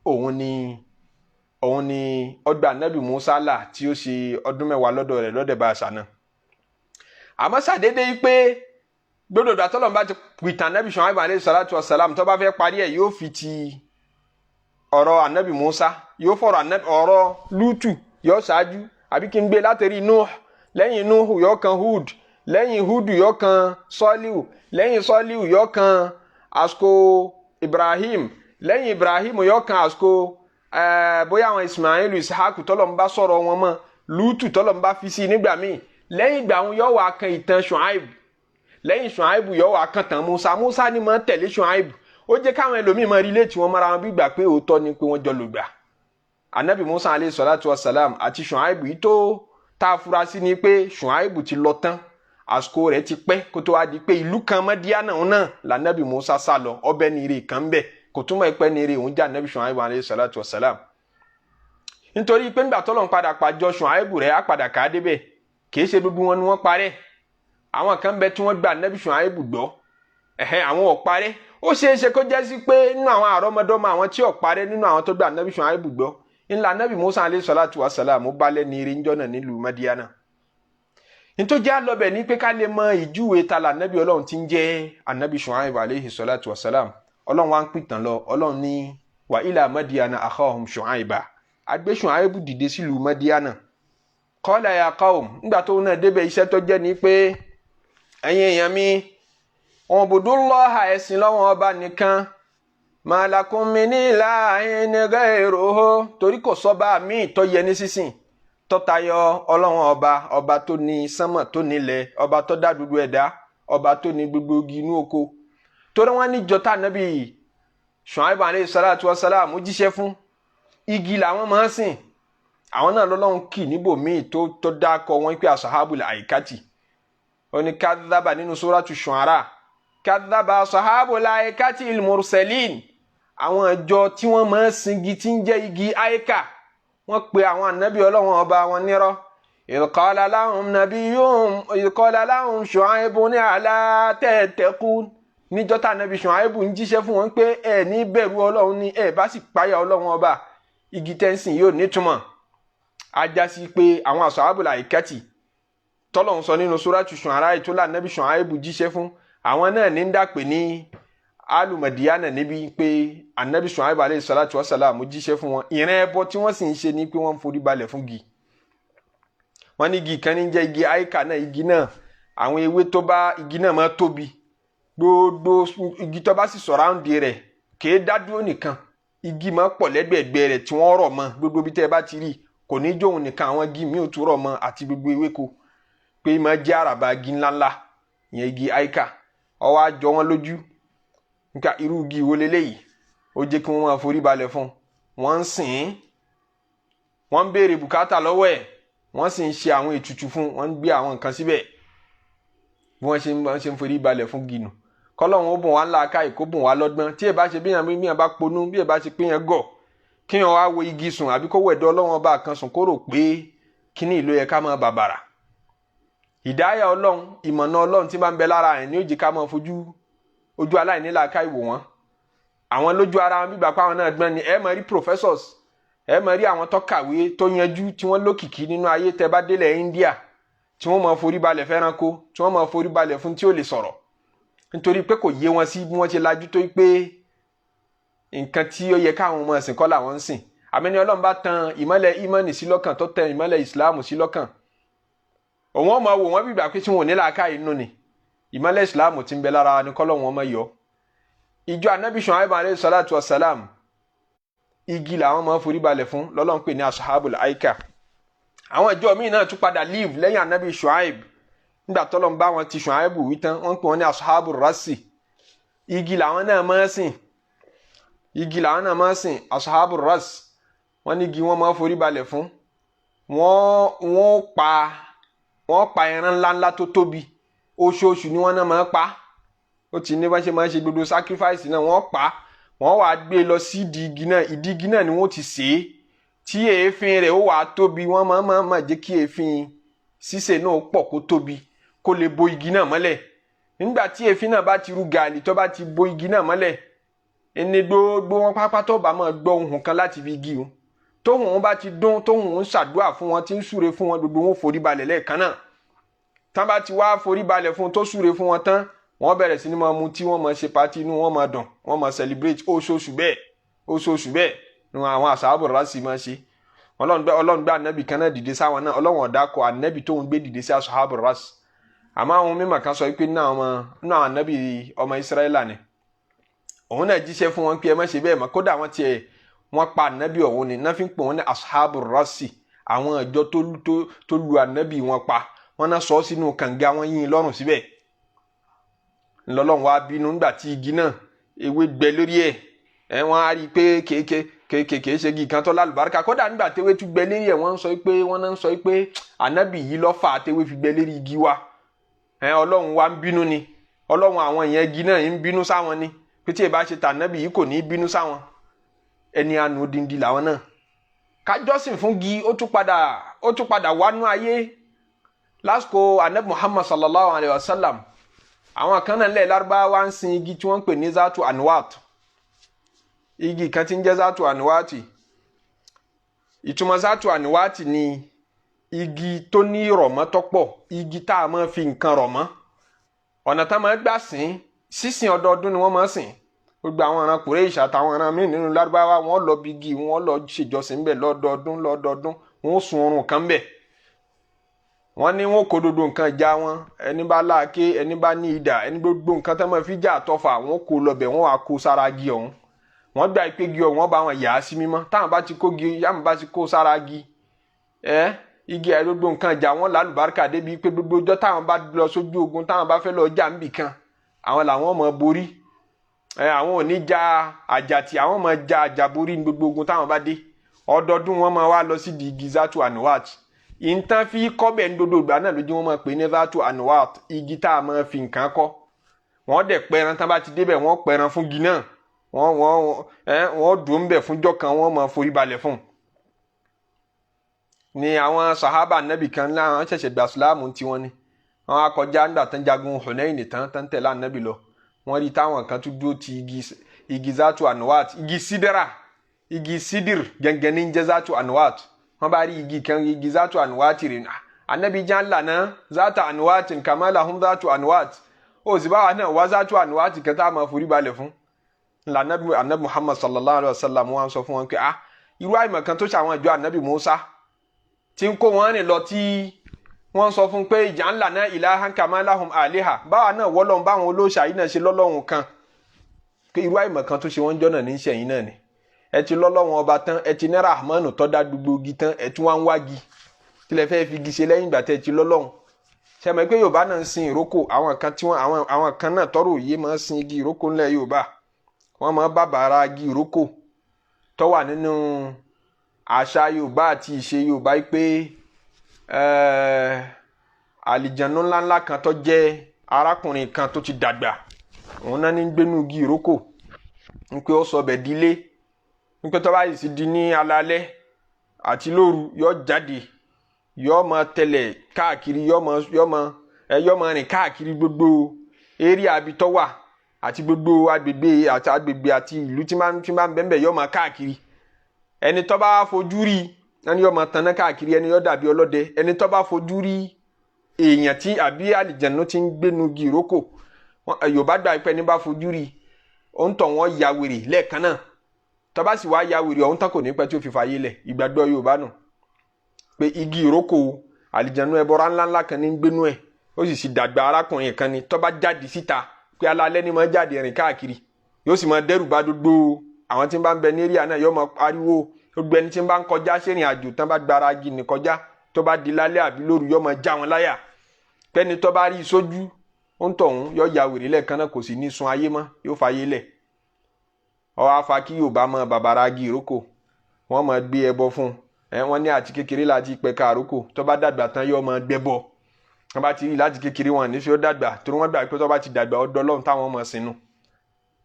òun ni ọgbà anabi Musa là tí ó ṣe ọdún 10 lọ́dọ̀ rẹ̀ lọ́dẹ̀ bá àṣà náà. Àmọ́ sàdédé yìí pé gbọdọ̀ dàtọ́lọ́n bá ti pìtàn anabi Shu'aib alayhi salatu wa salam, tó bá fẹ́ parí ẹ̀, yóò fi ti ọ̀rọ̀ anabi Musa, yóò fọ̀rọ̀ ọ̀rọ̀ Lútù yóò ṣáájú, àbí kí n gbé látẹ̀rí Nuh, lẹ́yìn Nuh yóò kan Hud, lẹ́yìn Hud yóò kan Sọ́líù, lẹ́yìn Sọ́líù yóò kan àsìkò Ibrahim, lẹ́yìn Ibrahim yóò kan àsìkò bóyá àwọn Ismail, Ishaq tọ́lọ̀ ń bá sọ̀rọ̀ wọn mọ́, Lútù tọ́lọ̀ ń bá fi sí nígbà míì. Lẹ́yìn ìgbà wọn yóò wá kan ìtàn Shu'aib, lẹ́yìn Shu'aib yóò wá kan tàn Musa. Musa ni máa tẹ̀lé Shu'aib. Ó jẹ́ káwọn ẹlòmíì máa rí létí wọn mọ́ra wọn bí gbà pé òótọ́ ni pé wọ́n jọ lògbà, anabi Musa alayhi salatu wa salam àti Shu'aib. Yìí tó tá a fura sí ni pé Shu'aib ti lọ tán, àsìkò rẹ̀ ti pẹ́ kó tó wá di pé ìlú kan Madiana náà lànàbì Musa sá lọ. Ọbẹ̀ ní ire kan bẹ̀, kò túmọ̀ pé ní ire òun jẹ́ anabi Shu'aib alayhi salatu wa salam, nítorí pé nígbà tọ́lọ̀ ń padà pàjọ Shu'aib rẹ̀ á padà ká débẹ̀. Kì í ṣe gbogbo wọn ni wọ́n parẹ́. Àwọn kan bẹ tí wọ́n gba anabi Shu'aib gbọ́, ẹ̀hẹ́n, àwọn ò parẹ́. Ó ṣeé ṣe kó jẹ́ sí pé nínú àwọn àrọ́mọdọ́mọ àwọn tí ò parẹ́, nínú àwọn tó gba anabi Shu'aib gbọ́, ńlá anabi Musa alayhi salatu wa salam balẹ̀ ní ire ńjọ́ náà nílùú Madiana. Nítorí àlọ́bẹ̀ ní pé ká lè mọ ìjúwe ta la anabi Ọlọ́run tí ń jẹ́ anabi Shu'aib alayhi salatu wa salam. Ọlọ́run wa ń pìtàn lọ. Ọlọ́run ní wa ila Madiana akhahum Shu'aiba, agbé Shu'aib dìde sílùú Madiana. Qala ya qawm, nígbà tó náà débẹ̀, iṣẹ́ tó jẹ́ ni pé ẹ̀yin èèyàn mi, ubudullaha, ẹ̀sìn lọ́wọ́n ọba nìkan, ma lakum min ilahin ghayruhu, torí kò sọ́ba míì tó yẹ ní sísìn tó tayọ Ọlọ́run ọba, ọba tó ní sánmọ̀, tó nílẹ̀, ọba tó dá gbogbo ẹ̀dá, ọba tó ní gbogbo igi inú oko. Torí wọ́n ní jọta nàbí Shu'aib alayhi salatu wa salam jíṣẹ́ fún, igi làwọn máa ń sìn. Àwọn náà lọ́lọ́run kì níbòmíì tó dákọ̀ wọn pé asahabul aikati. Ó ní kadhaba nínú suratu Shu'ara, kadhaba asahabul aikati il-mursalin. Àwọn ìjọ tí wọ́n máa ń sin igi tí ń jẹ́ igi aika, wọ́n pe àwọn ànábì Ọlọ́run ọba wọn nírọ́. Idh qala lahum nabiyyuhum, idh qala lahum Shu'aibun ala tattaqun. Níjọ́ tá ànábì Shu'aibu ń jíṣẹ́ fún wọn pé ẹ ní bẹ̀rù Ọlọ́run ni, ẹ bá sì páyà Ọlọ́run ọba, igi tẹ́ǹsìn yóò nítumọ̀. Ajá sí pé àwọn ashabul aikati tọ́lọ́run sọ nínú suratu Shu'ara ìtúlá ànábì Shu'aibu jíṣẹ́ fún, àwọn náà ní ń dàpè ní alùmọ̀díyánà níbi pé anabi Shu'aib alayhi salatu wa salam jíṣẹ́ fún wọn. Ìran ẹbọ tí wọ́n sì ń ṣe ni pé wọ́n ń forí balẹ̀ fún igi. Wọ́n ní igi kan ní jẹ́ igi aika náà. Igi náà, àwọn ewé tó bá igi náà máa tóbi. Gbogbo igi tó bá sì surround rẹ̀ kìí dá dúró nìkan, igi máa pọ̀ lẹ́gbẹ̀ẹ́gbẹ́ rẹ̀ tí wọ́n rọ̀ mọ́. Gbogbo bí tẹ́ ẹ bá ti rí, kò ní jóun nìkan, àwọn igi míì ò tún rọ̀ mọ́ àti gbogbo ewéko, pé máa jẹ́ àràbà igi ńláńlá ìyẹn igi aika. Ó wá jọ wọ́n lójú nípa irú igi wo leléyìí. Ó jẹ́ kí wọ́n máa forí balẹ̀ fún wọ́n, ń sìn ín, wọ́n ń béèrè bùkátà lọ́wọ́ ẹ̀, wọ́n sì ń ṣe àwọn ètùtù fún wọ́n, ń gbé àwọn nǹkan síbẹ̀. Bí wọ́n ṣe ń forí balẹ̀ fún ginu. Kọ́lọ́hún ó bùn wá ńlá ká ìkó bùn wá lọ́gbọ́n. Tí ẹ bá ṣe bí yàn bí yàn bá ponú, bí ẹ bá ṣe pé yàn gọ̀, kí yàn wá wo igi sùn, àbí kó wẹ̀dọ̀ Ọlọ́run ọba kan sùn, kó rò pé kíní ìlú yẹ ká máa bàbàrà. Ìdáyà Ọlọ́run, ìmọ̀nà Ọlọ́run tí máa ń bẹ lára ẹ̀ ní ó jẹ́ ká máa fojú ojú aláìnílàáká ìwò wọn. Àwọn lójú ara wọn bíbà pé àwọn náà gbọ́n ni. Ẹ máa rí professors, ẹ máa rí àwọn tó kàwé, tó yanjú, tí wọ́n lókìkí nínú ayé, tẹ́ bá délẹ̀ India, tí wọ́n máa forí balẹ̀ fẹ́ranko, tí wọ́n máa forí balẹ̀ fún tí ó lè sọ̀rọ̀, nítorí pé kò yé wọn sí bí wọ́n ṣe lajú tó pé nǹkan tí ó yẹ káwọn ọmọ ẹ̀sìn kọ́ làwọn ń sìn. Àmì ni Ọlọ́run bá tan ìmọ́lẹ̀ ìmánì sí lọ́kàn, tó tẹ ìmọ́lẹ̀ ìsìláàmù sí lọ́kàn, òun ọmọ wò wọ́n bíbà pé tí wọn ò ní làákàyè nínú ni. Ìmọ́lẹ̀ ìsìláàmù ti ń bẹ lára ni kọ́lọ́ wọn mọ̀ yọ. Ìjọ anabi Shu'aib alayhi salatu wa salam, igi làwọn máa ń forí balẹ̀ fún, lọ́lọ́run pè ní asahabul aika. Àwọn ìjọ míì náà tún padà live lẹ́yìn anabi Shu'aib. Nígbà tọ́lọ́run bá wọn ti Shu'aib wí tán, wọ́n pè wọ́n ní asahabul rasi. Igi làwọn náà máa ń sìn, igi làwọn náà máa ń sìn. Asahabul ras, wọ́n ní igi wọ́n máa ń forí balẹ̀ fún. Wọ́n pa ẹran ńláńlá tó tóbi. Oṣooṣù ni wọ́n náà máa ń pa. Ó ti ní bá ṣe máa ń ṣe gbogbo sacrifice náà. Wọ́n pa, wọ́n wàá gbé lọ sí ìdí igi náà. Ìdí igi náà ni wọ́n ti sè é, tí èéfín rẹ̀ ó wàá tóbi. Wọ́n máa jẹ́ kí èéfín sísè náà pọ̀, kó tóbi, kó lè bo igi náà mọ́lẹ̀. Nígbà tí èéfín náà bá ti rú gàlì, tó bá ti bo igi náà mọ́lẹ̀, ẹni gbogbo wọn pápá tó bá máa gbọ́ ohùn kan láti fi igi o, tóhùn wọn bá ti dún, tóhùn ń ṣàdúrà fún wọn, tí ń súre fún wọn, gbogbo wọn forí balẹ̀ lẹ́ẹ̀kan náà. Tán bá ti wá forí balẹ̀ fún tó súre fún wọn tán, wọ́n bẹ̀rẹ̀ sí ni máa mutí, wọ́n máa ṣe party, inú wọn máa dùn, wọ́n máa celebrate. Oṣooṣù bẹ́ẹ̀, oṣooṣù bẹ́ẹ̀ ni àwọn àṣàbò rásì máa ṣe. Ọlọ́run gbé ànábì kan náà dìde sáwọn náà. Ọlọ́run ọ̀dà kọ ànábì tóun gbé dìde sí àṣàbò rásì. Àmọ́ àwọn mímọ̀ kan sọ pé náà ànábì ọmọ Ísírẹ́là ni òun náà jíṣẹ́ fún wọn pé ẹ má ṣe bẹ́ẹ̀ mọ́. Kódà wọ́n tiẹ̀ wọ́n pa ànábì ọ̀hún ni náà fi ń pè wọ́n ní àṣàbò rásì, àwọn ìjọ tó lu ànábì wọn pa. Wọ́n náà sọ ọ́ sínú kànga, wọ́n yín lọ́rùn síbẹ̀. Ńlọlọ́run wá bínú nígbà tí igi náà ewé gbẹ lórí ẹ̀. Ẹ wọ́n á rí i pé kéèké ṣe igi kan tó lálùbáríkà. Kódà nígbà téwé tún gbẹ lérí ẹ̀, wọ́n ń sọ pé wọ́n náà ń sọ pé ànábì yìí ló fà á téwé fi gbẹ lérí igi wa. Ẹ Ọlọ́run wá ń bínú ni, Ọlọ́run àwọn yẹn igi náà ń bínú sáwọn ni, pé tí ìbá ṣe tànábì yìí kò ní í bínú sáwọn. Ẹni àánú odindi làwọn náà. Kájọ́sìn fún gi ó tún padà wánú ayé lásìkò anabi Muhammad sallallahu alayhi wa sallam. Àwọn kan náà lẹ̀ Lárúbáwá ń sin igi tí wọ́n ń pè ní zatu anwat. Igi kan tí ń jẹ́ zatu anwati. Ìtumọ̀ zatu anwati ni igi tó ní ìrọ̀mọ́ tó pọ̀, igi tá a máa fi nǹkan rọ̀ mọ́. Ọ̀nà tá a máa gbà sìn, sísìn ọdọọdún ni wọ́n máa sìn. Gbogbo àwọn ọ̀ràn Kùrẹ́ṣì àtàwọn ọ̀ràn míì nínú Lárúbáwá, wọ́n lọ bí igi, wọ́n lọ ṣèjọsìn ńbẹ̀ lọ́dọọdún lọ́dọọdún. Wọ́n sun oorun kan ńbẹ̀. Wọ́n ní wọ́n kó dodo nǹkan ìjà wọn, ẹni bá láàké, ẹni bá ní idà, ẹni gbogbo nǹkan tó máa fi jà àtọ́fà, wọ́n kó lọbẹ̀, wọ́n wá kó sára igi ọ̀hún. Wọ́n gbà pé igi ọ̀hún wọ́n bá wọn yà á sí mímọ́. Táwọn bá ti kó igi yàmù bá ti kó sára igi ẹ igi ẹ gbogbo nǹkan ìjà wọn lálùbáríkà débi pé gbogbo ọjọ́ táwọn bá lọ sójú ogun, táwọn bá fẹ́ lọ jà níbì kan, àwọn làwọn máa borí. Ẹ àwọn ò ní ja àjàtì, àwọn máa ja àjàborí ní gbogbo ogun táwọn bá dé. Ọdọọdún wọn máa wá lọ sí di igi zatu anwat. Ìntàn fi kọ́bẹ̀ ní dodo ìgbà náà lójú wọn máa pè ní zatu anwat, igi tá a máa fi nǹkan kọ́. Wọ́n dẹ̀ pẹran tán bá ti débẹ̀, wọ́n pẹran fún igi náà. Wọ́n wọ́n ẹ wọ́n dùn ún bẹ̀ fúnjọ́ kan, wọ́n máa forí balẹ̀ fún un. Ni àwọn sahaba nabi kan láwọn ṣẹ̀ṣẹ̀ gba sùlámù tiwọn ni wọ́n á kọjá nígbà tán jagun Hunayn tán tán tẹ̀lé ànábì lọ. Wọ́n rí táwọn kan tún dúró ti igi zatu anwat, igi sidra, igi sidir gẹ́gẹ́ ní jẹ́ zatu anwat. Wọ́n bá rí igi kan, igi zatu anwat rè, ànábì jẹ́ ńlá zatu anwat kama lahum zatu anwat, ó sì báwa náà wá zatu anwat kan tá a máa forí balẹ̀ fún. Ńlá anabi Muhammad sallallahu alayhi wa sallam wọ́n sọ fún wọn pé ah, irú àìmọ̀ kan tó ṣe àwọn ìjọ anabi Musa tí ń kó wọn rìn lọ, tí wọ́n sọ fún pé ìjà ńlá náà ilahan kama lahum aliha, báwa náà wọ́lọ́run báwọn olóòṣà yìí náà ṣe lọ́lọ́run kan, pé irú àìmọ̀ kan tó ṣe wọ́n jọ́nà ní sẹ́yìn náà ni. Ẹ ti lọ́lọ́run ọba tán, ẹ ti ní Rahmanu tó dá gbogbo igi tán, ẹ tún wá ń wági tí lẹ fẹ́ẹ́ fi igi ṣe lẹ́yìn ìgbà tẹ́ ẹ ti lọ́lọ́run? Sẹ́mi pé Yorùbá náà ń sin ìrókò? Àwọn kan tí wọ́n àwọn kan náà tọrọ òye máa ń sin igi ìrókò ńlẹ̀ Yorùbá. Wọ́n máa bàbàrà igi ìrókò tó wà nínú àṣà Yorùbá àti ìṣe Yorùbá pé àlìjànú ńláńlá kan tó jẹ́ arákùnrin kan tó ti dàgbà, òun náà ní gbénú igi ìrókò, ń pé ó sọ bẹ̀ dílé, ń pé tó bá yìí sì di ní alalẹ́ àti lóru, yóò jáde, yóò máa tẹ̀lẹ̀ káàkiri, yóò máa rìn káàkiri gbogbo area abi tó wà àti gbogbo agbègbè àti agbègbè àti ìlú tí máa ń bẹ́ẹ̀, yóò máa káàkiri. Ẹni tó bá fojú rí ẹni yóò máa tanná káàkiri, ẹni yóò dàbí ọlọ́dẹ. Ẹni tó bá fojú rí èèyàn tí àbí àlìjẹ̀nu tí ń gbénu igi ìrókò, Yorùbá gbà pé ẹni bá fojú rí ó ń tọ̀ wọ́n ya wèrè lẹ́ẹ̀kan náà. Tó bá sì wá ya wèrè ọ̀hún tán, kò ní pẹ́ tí ó fi fàyè lẹ̀. Ìgbàgbọ́ Yorùbá nù pé igi ìrókò, àlìjẹ̀nu ẹbọra ńláńlá kan ní ń gbénu ẹ̀, ó sì sì dàgbà, arákùnrin kan ni. Tó bá jáde síta, pé alalẹ́ ni máa jáde rìn káàkiri, yóò sì máa dẹ́rù bá gbogbo àwọn tí ń bá ń bẹ ní area náà, yóò máa pariwo. Gbogbo ẹni tí ń bá ń kọjá sẹ́rìn àjò tán bá gbára igi ní kọjá, tó bá di lálẹ́ àbí lóru, yóò máa já wọn láyà. Pẹ́ni tó bá rí i sójú, ó ń tọ̀hún yóò ya wèrè lẹ́ẹ̀kan náà, kò sì ní sun ayé mọ́, yóò fàyè lẹ̀. Ó wá fa kí Yorùbá mọ bàbàrà igi ìrókò, wọ́n máa gbé ẹbọ fún un. Ẹ wọ́n ní àti kékeré láti pẹ̀ka àrókò, tó bá dàgbà tán yóò máa gbẹ́bọ. Wọ́n bá ti rí láti kékeré, wọn ní fi ó dàgbà, torí wọ́n gbà pé tó bá ti dàgbà, ọ̀dọ̀ Ọlọ́run táwọn máa sinú.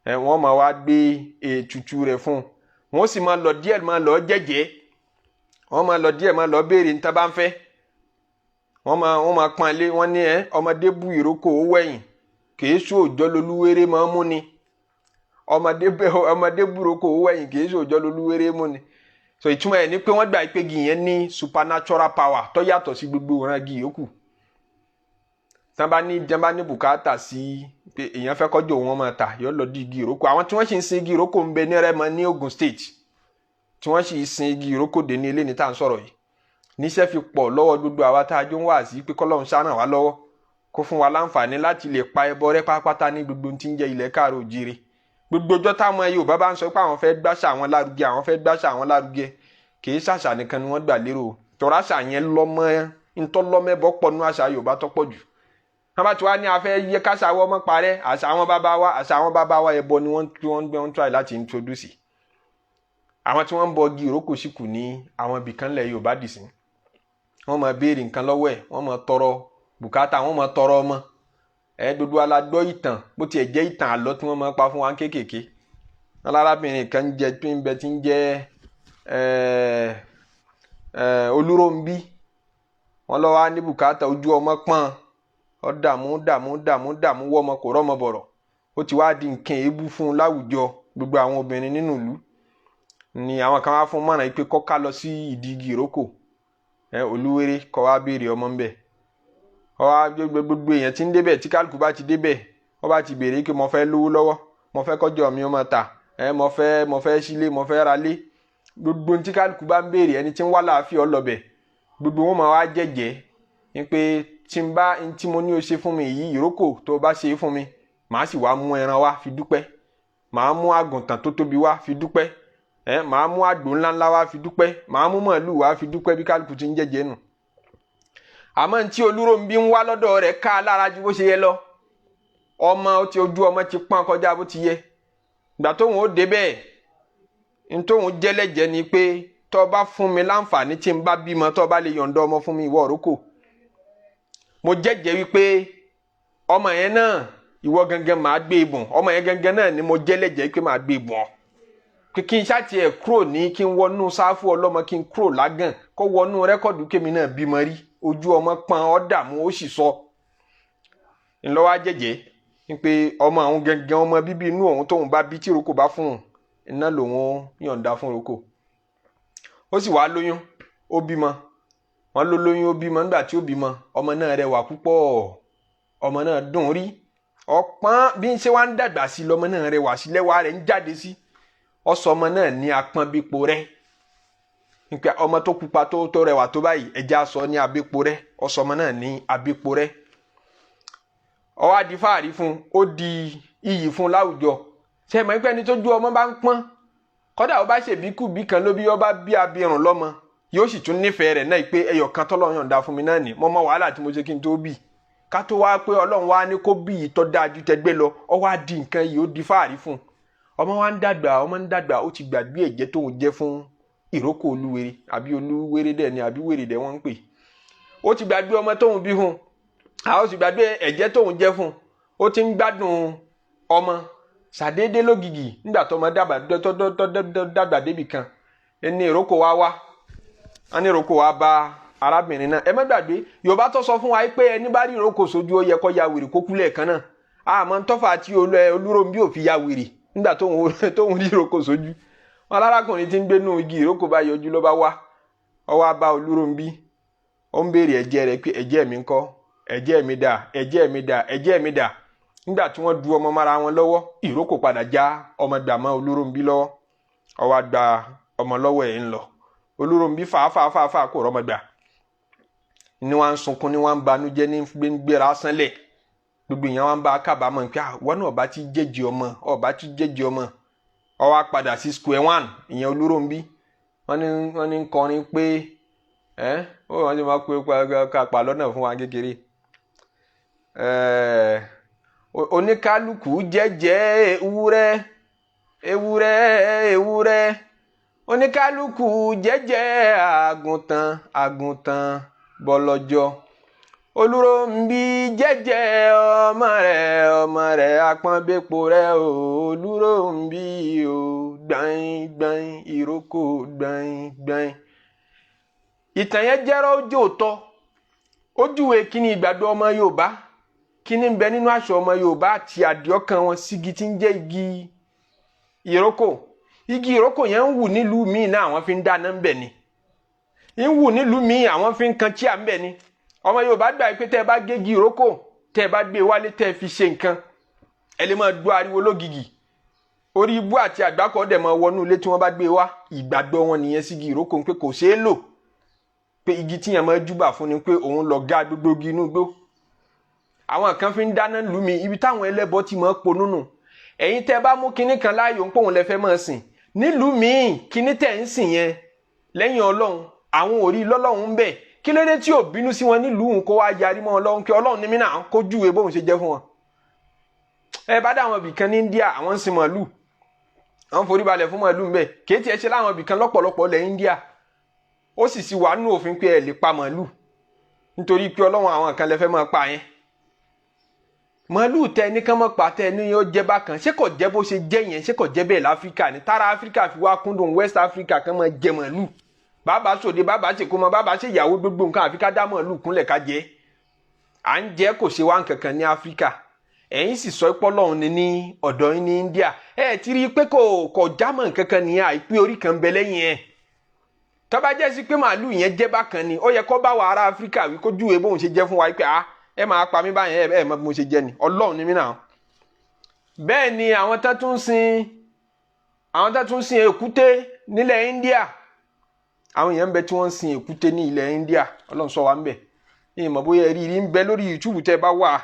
Ẹ wọ́n máa wá gbé ètùtù rẹ̀ fún un, wọ́n sì máa lọ díẹ̀, máa lọ jẹ́jẹ́, wọ́n máa lọ díẹ̀, máa lọ béèrè ní tá bá ń fẹ́. Wọ́n máa pọ́n lé. Wọ́n ní ẹ ọmọdé bú ìrókò ó wẹ̀yìn, kìí sọ òjọ́ lolúwéré máa ń mú ni. Ọmọdé bú ìrókò ó wẹ̀yìn, kìí sọ òjọ́ lolúwéré mú ni. So ìtumọ̀ ẹ̀ ni pé wọ́n gbà pé igi yẹn ní supernatural power tó yàtọ̀ sí gbogbo ìran igi yòókù. Tí wọ́n bá ní bùkátà sí pé èèyàn fẹ́ kọjú òun, wọn máa tà, yọ lọ di igi ìrókò. Àwọn tí wọ́n sì ń sin igi ìrókò ń bẹ ní Rẹ́mọ ní Ogun State, tí wọ́n sì sin igi ìrókò dé ní ilé ní tá à ń sọ̀rọ̀ yìí. Níṣẹ́ fi pọ̀ lọ́wọ́ gbogbo àwa tá a jọ ń wá sí pé kọ́lọ́run ṣá ràn wá lọ́wọ́, kó fún wa láǹfààní láti lè pa ẹbọ rẹ́ pátápátá ní gbogbo tí ń jẹ́ ilẹ̀ káàró òjíire. Gbogbo ọjọ́ táwọn Yorùbá bá ń sọ pé àwọn fẹ́ gbàṣà àwọn lárugẹ, àwọn fẹ́ gbàṣà àwọn lárugẹ, kì í ṣàṣà nìkan ni wọ́n gbà lérò. Tọ́ra àṣà yẹn lọ́mọ ntọ́lọ́mẹ́bọ pọ̀ nínú àṣà Yorùbá tó pọ̀ jù. Wọ́n bá ti wá ní afẹ́ yẹ káṣà wọ́n mọ́ parẹ́, àṣà àwọn bàbá wa, àṣà àwọn bàbá wa, ẹbọ ni wọ́n tí wọ́n gbé, wọ́n try láti introduce. Àwọn tí wọ́n ń bọ igi ìrókò sì kù ní àwọn ibìkan lẹ̀ Yorùbá dì sí. Wọ́n máa béèrè nǹkan lọ́wọ́ ẹ̀, wọ́n máa tọrọ bùkátà, wọ́n máa tọrọ ọmọ ẹ. Gbogbo wa la gbọ́ ìtàn, bó tiẹ̀ jẹ́ ìtàn àlọ́ tí wọ́n máa pa fún wa kéékèèké. Alárábìnrin kan ń jẹ tó ń bẹ tí ń jẹ́ Olúrónbí. Wọ́n lọ wá ní bùkátà, ojú ọmọ pọ́n, ọ dààmú dààmú dààmú dààmú, wọ́ ọmọ, kò rọ́mọ bọ̀rọ̀. Ó ti wá di nǹkan èébú fún un láwùjọ gbogbo àwọn obìnrin nínú ìlú. Ni àwọn kan wá fún mọ̀ràn pé kó ká lọ sí ìdí igi ìrókò ẹ olúwéré, kó wá béèrè ọmọ ńbẹ. Ọ wá gbogbo èèyàn tí ń débẹ̀, tí kálukú bá ti débẹ̀, wọ́n bá ti béèrè pé mo fẹ́ lówó lọ́wọ́, mo fẹ́ kọjọ́ mi ó máa ta ẹ, mo fẹ́ sílé, mo fẹ́ ralé. Gbogbo tí kálukú bá ń béèrè, ẹni tí ń wá láàfin ọlọ́bẹ̀, gbogbo wọn máa wá jẹ́jẹ́ ní pé tí n bá tí mo ní o ṣe fún mi yìí, ìrókò tó o bá ṣe fún mi, màá sì wá mú ẹran wá fi dúpẹ́, màá mú àgùntàn tó tóbi wá fi dúpẹ́ ẹ, màá mú àgbò ńláńlá wá fi dúpẹ́, màá mú màálù wá fi dúpẹ́. Bí kálukú ti ń jẹ́jẹ́ nù. Àmọ́ ntí Olúrónbí ń wá lọ́dọ̀ rẹ̀ ká lára ju bó ṣe yẹ lọ. Ọmọ ti ojú ọmọ ti pọ́n kọjá bó ti yẹ. Ìgbà tóun ó débẹ̀, ntóun jẹ́lẹ́jẹ́ ni pé tó bá fún mi láǹfààní tí n bá bímọ, tó bá lè yọ̀ǹda ọmọ fún mi, ìwọ òrókò, mo jẹ́jẹ́ wípé ọmọ yẹn náà, ìwọ gangan máa gbé ibùn. Ọmọ yẹn gangan náà ni mo jẹ́lẹ́jẹ́ pé máa gbé ibùn ọ, pé kí n ṣáàtì ẹ̀ kúrò ní kí n wọnú sáfù ọlọ́mọ, kí n kúrò lágàn, kó wọnú record kémi náà bímọ rí. Ojú ọmọ pọ́n, ọ́ dààmú, ó sì sọ ńlọ́wọ́ jẹ́jẹ́ pé ọmọ àwọn gangan, ọmọ bíbí inú òun tóun bá bí, tí ìrókò bá fún un iná, lòun yọ̀ǹda fún ìrókò. Ó sì wá lóyún, ó bímọ. Wọn ló lóyún, ó bímọ. Nígbà tí ó bímọ, ọmọ náà rẹwà púpọ̀, ọmọ náà dùn rí ọpọ́n. Bí ń ṣe wá ń dàgbà sí, lọmọ náà rẹwà sí, lẹ́wà rẹ̀ ń jáde sí. Ọsọ ọmọ náà ní apọ́n bípo rẹ̀, nípa ọmọ tó pupa tó rẹwà tó báyìí, ẹja sọ ní abípo rẹ̀. Ọsọ ọmọ náà ní abípo rẹ̀. Ó wá di fáàrí fún, ó di iyì fún láwùjọ. Ṣe mọ̀ pé ẹni tó ju ọmọ bá ń pọ́n, kọ́dà ó bá ṣèbíkú bí kan ló bí, ó bá bí abirùn lọ́mọ, yóò sì tún nífẹ̀ẹ́ rẹ̀ náà pé ẹyọ kan tọ́lọ́run yọ̀ǹda fún mi náà ní, mo mọ wàhálà tí mo ṣe kí n tó bí. Ká tó wá pé Ọlọ́run wá ní kó bí ìtọ́ dáa ju tẹgbẹ́ lọ, ó wá di nǹkan yìí, ó di fáàrí fún un. Ọmọ wa ń dàgbà, ọmọ ń dàgbà, ó ti gbàgbé ẹ̀jẹ̀ tóun jẹ́ fún ìrókò olúwere, àbí olúwere dẹ̀ ni, àbí wèrè dẹ̀ wọ́n ń pè. Ó ti gbàgbé ọmọ tóun bí fún un, àwọn sì gbàgbé ẹ̀jẹ̀ tóun jẹ́ fún un. Ó ti ń gbádùn ọmọ. Ṣàdédé lógìgì, nígbà tó ọmọ dàgbà débì kan, ẹni ìrókò wá wá, wọn ní ìrókò wá bá arábìnrin náà. Ẹ má gbàgbé, Yorùbá tó sọ fún wa pé ẹni bá rí ìrókò sójú, ó yẹ kó ya wèrè kó kú lẹ́ẹ̀kan náà. Àmọ́ ntọ́fà tí Olúrónbí ò fi ya wèrè nígbà tóun rí ìrókò sójú wọn, alárakùnrin tí ń gbénú igi ìrókò bá yọjú, ló bá wá, ó wá bá Olúrónbí, ó ń béèrè ẹ̀jẹ̀ rẹ̀ pé ẹ̀jẹ̀ mi ńkọ́? Ẹ̀jẹ̀ mi dà? Ẹ̀jẹ̀ mi dà? Ẹ̀jẹ̀ mi dà? Nígbà tí wọ́n du ọmọ mára wọn lọ́wọ́, ìrókò padà já ọmọ gbà mọ́ Olúrónbí lọ́wọ́. Ó wá gba ọmọ lọ́wọ́ ẹ̀ ń lọ. Olúrónbí fà á fà á fà á fà á, kò rọ́mọ gbà. Ní wọ́n ń sunkún, ní wọ́n ń banújẹ́, ní gbéra sánlẹ̀. Gbogbo èèyàn wọn bá kábàámọ̀ pé àwọn náà ọba ti jẹ́jẹ́ ọmọ, ọba ti jẹ́jẹ́ ọmọ. Ó wá padà sí square one. Ìyẹn Olúrónbí, wọ́n ní kọrin pé ẹ́ ó wọ́n ti máa pe ká lọ́nà fún wa kékeré ẹ̀, oníkálukú jẹ́jẹ́ ewúrẹ́, ewúrẹ́, ewúrẹ́, oníkálukú jẹ́jẹ́ àgùntàn, àgùntàn bọ̀lọ̀jọ̀, Olúrónbí jẹ́jẹ́ ọmọ rẹ̀, ọmọ rẹ̀ apọ́nbépo rẹ̀ o, Olúrónbí o, gbẹ̀yìn gbẹ̀yìn ìrókò gbẹ̀yìn gbẹ̀yìn. Ìtàn yẹn jẹ́rọ ojú òótọ́, ojúwe kíní ìgbàgbọ́ ọmọ Yorùbá, kíní ń bẹ nínú àṣà ọmọ Yorùbá àti àdìọ́kàn wọn sígi tí ń jẹ́ igi ìrókò. Igi ìrókò yẹn ń wù nílùú míì náà, àwọn fi ń dáná ń bẹ̀ ni. Ń wù nílùú míì, àwọn fi ń kan chíà ń bẹ̀ ni. Ọmọ Yorùbá gbà pé tẹ́ ẹ bá gégi ìrókò Tẹ́ ẹ bá gbé wálé, tẹ́ ẹ fi ṣe nǹkan, ẹ lè máa gbọ́ ariwo lógìgì, orí ibú àti àgbákò dẹ̀ máa wọnú ilé tí wọ́n bá gbé wá. Ìgbàgbọ́ wọn nìyẹn sígi ìrókò, pé kò ṣeé lò, pé igi tíyẹn máa júbà fún ni, pé òun lọ ga gbogbo igi inú igbó. Àwọn kan fi ń dáná lù mí ibi táwọn ẹlẹ́bọ ti máa ponú nù. Ẹ̀yin tẹ́ bá mú kinní kan láàyò ń pòun lẹ fẹ́ máa sìn nílùú míì, kinní tẹ̀ ń sìn yẹn lẹ́yìn Ọlọ́run, àwọn ò rí lọ́lọ́run ń bẹ̀. Kí ló dé tí ò bínú sí wọn nílùú òun, kó wá yarí mọ́ Ọlọ́run kí Ọlọ́run ní mí náà, kó júwe bóun ṣe jẹ́ fún wọn? Ẹ bá dá àwọn ibìkan ní India, àwọn ń sin màálù, àwọn forí balẹ̀ fún màálù ń bẹ̀. Kì í tiẹ̀ ṣe láwọn ibìkan, lọ́pọ̀lọpọ̀ lẹ̀ India, ó sì sì wà nínú òfin pé ẹ lè pa màálù, nítorí pé Ọlọ́run àwọn kan lè fẹ́ máa pa yẹn. Màálù tẹ ní kán mọ́ pa, tẹ ní yóò jẹ́ bákan, ṣé kò jẹ́ bó ṣe jẹ́ yẹn? Ṣé kò jẹ́ bẹ́ẹ̀ láfíríkà ni? Tára Áfíríkà fi wá kúndùn West Africa kán máa jẹ màálù, bàbá sòde, bàbá ṣèkómọ, bàbá ṣèyàwó, gbogbo nǹkan, àfi ká dá màálù kúnlẹ̀ ká jẹ. À ń jẹ, kò ṣe wá nǹkankan ní Áfíríkà. Ẹ̀yin sì sọ pé Ọlọ́run ni ní ọ̀dọ̀ yín ní India. Ẹ ti rí i pé kò jámọ́ nǹkankan nìyẹn, àìpé orí kan bẹ lẹ́yìn ẹ̀. Tó bá jẹ́ sí pé màálù yẹn jẹ́ bákan ni, ó yẹ kó bá wa ará Áfíríkà wí, kó júwe bóun ṣe jẹ́ fún wa pé, ah, ẹ máa pa mí báyẹn, ẹ mọ bí mo ṣe jẹ́ ni, Ọlọ́run ni mí náà. Bẹ́ẹ̀ ni àwọn tó tún sin èkúté nílẹ̀ India. Àwọn èèyàn ń bẹ tí wọ́n ń sin èkúté ní ilẹ̀ India. Ọlọ́run sọ wa ń bẹ̀. Ní ìmọ̀ bóyá ẹ rí i ń bẹ lórí YouTube, tẹ́ ẹ bá wà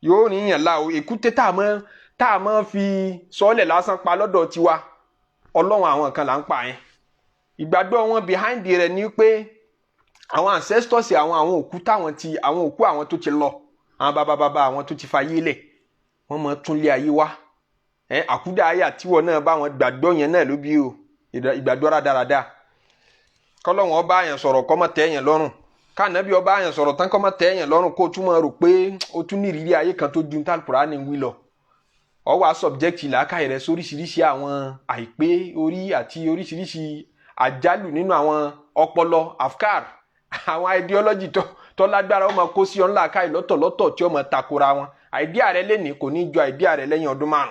yóò ní yàn la o. Èkúté tá a mọ̀ fi sọ́ọ̀lẹ̀ lásán pa lọ́dọ̀ tiwa, Ọlọ́run àwọn kan là ń pa yẹn. Ìgbàgbọ́ wọn behind rẹ̀ ni pé àwọn ancestors, àwọn òkú táwọn ti, àwọn òkú àwọn tó ti lọ, àwọn bàbá bàbá àwọn tó ti fayé lẹ̀, wọ́n máa tún lé ayé wá. Ẹ àkúdà ayé àtiwọ́ náà bá wọn gbàgbọ́ yẹn náà ló bí o. Ìgbàgbọ́ rádaràda, kọ́lọ́wọ́n ọba yẹn sọ̀rọ̀, kọ́ mọ́ tẹ́ yẹn lọ́rùn, káànábì ọba yẹn sọ̀rọ̀ tán, kọ́ mọ́ tẹ́ yẹn lọ́rùn, kó o tún máa rò pé o tún ní ìrírí ayé kan tó ju ní Al-Kùránì wí lọ. Ọ wá subject làákàyè rẹ sóríṣiríṣi àwọn àìpé orí àti oríṣiríṣi àjálù nínú àwọn ọpọlọ, afkar, àwọn ideology tó lágbára, ó máa kó sí ọ ńlá káyì lọ́tọ̀lọ́tọ̀ tí ó máa takora wọn. Idea rẹ lẹ́nìí kò ní jọ idea rẹ lẹ́yìn ọdún 5.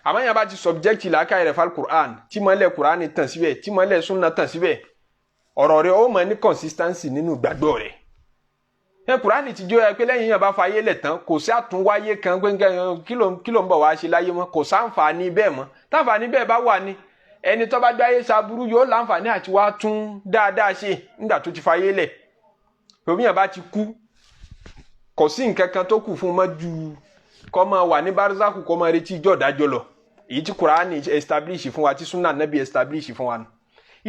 Àmọ́ yẹn bá ti subject làákàyè rẹ fal Quran, tí mọ́lẹ̀ Quran tàn síbẹ̀, tí mọ́lẹ̀ sunna tàn síbẹ̀, ọ̀rọ̀ rẹ ó máa ní consistency nínú ìgbàgbọ́ rẹ. Ẹ Quran ti jó ẹ pé lẹ́yìn yẹn bá fayé lẹ̀ tán, kò sí àtúnwáyé kan pé kí ló ń bọ̀ wá ṣe láyé mọ́, kò sáǹfààní bẹ́ẹ̀ mọ́. Táǹfààní bẹ́ẹ̀ bá wà ní, ẹni tó bá gbáyé ṣaburú yóò láǹfààní àti wá tún dáadáa ṣe nígbà tó ti fayé lẹ̀. Òmíyàn bá ti kú, kò sí nǹkan kan tó kù fún mọ́ ju kó máa wà ní barzakhu, kó máa retí ijọ́ ìdájọ́ lọ, èyí tí Kùránì establish fún wa, tí sunna nabi establish fún wa nù.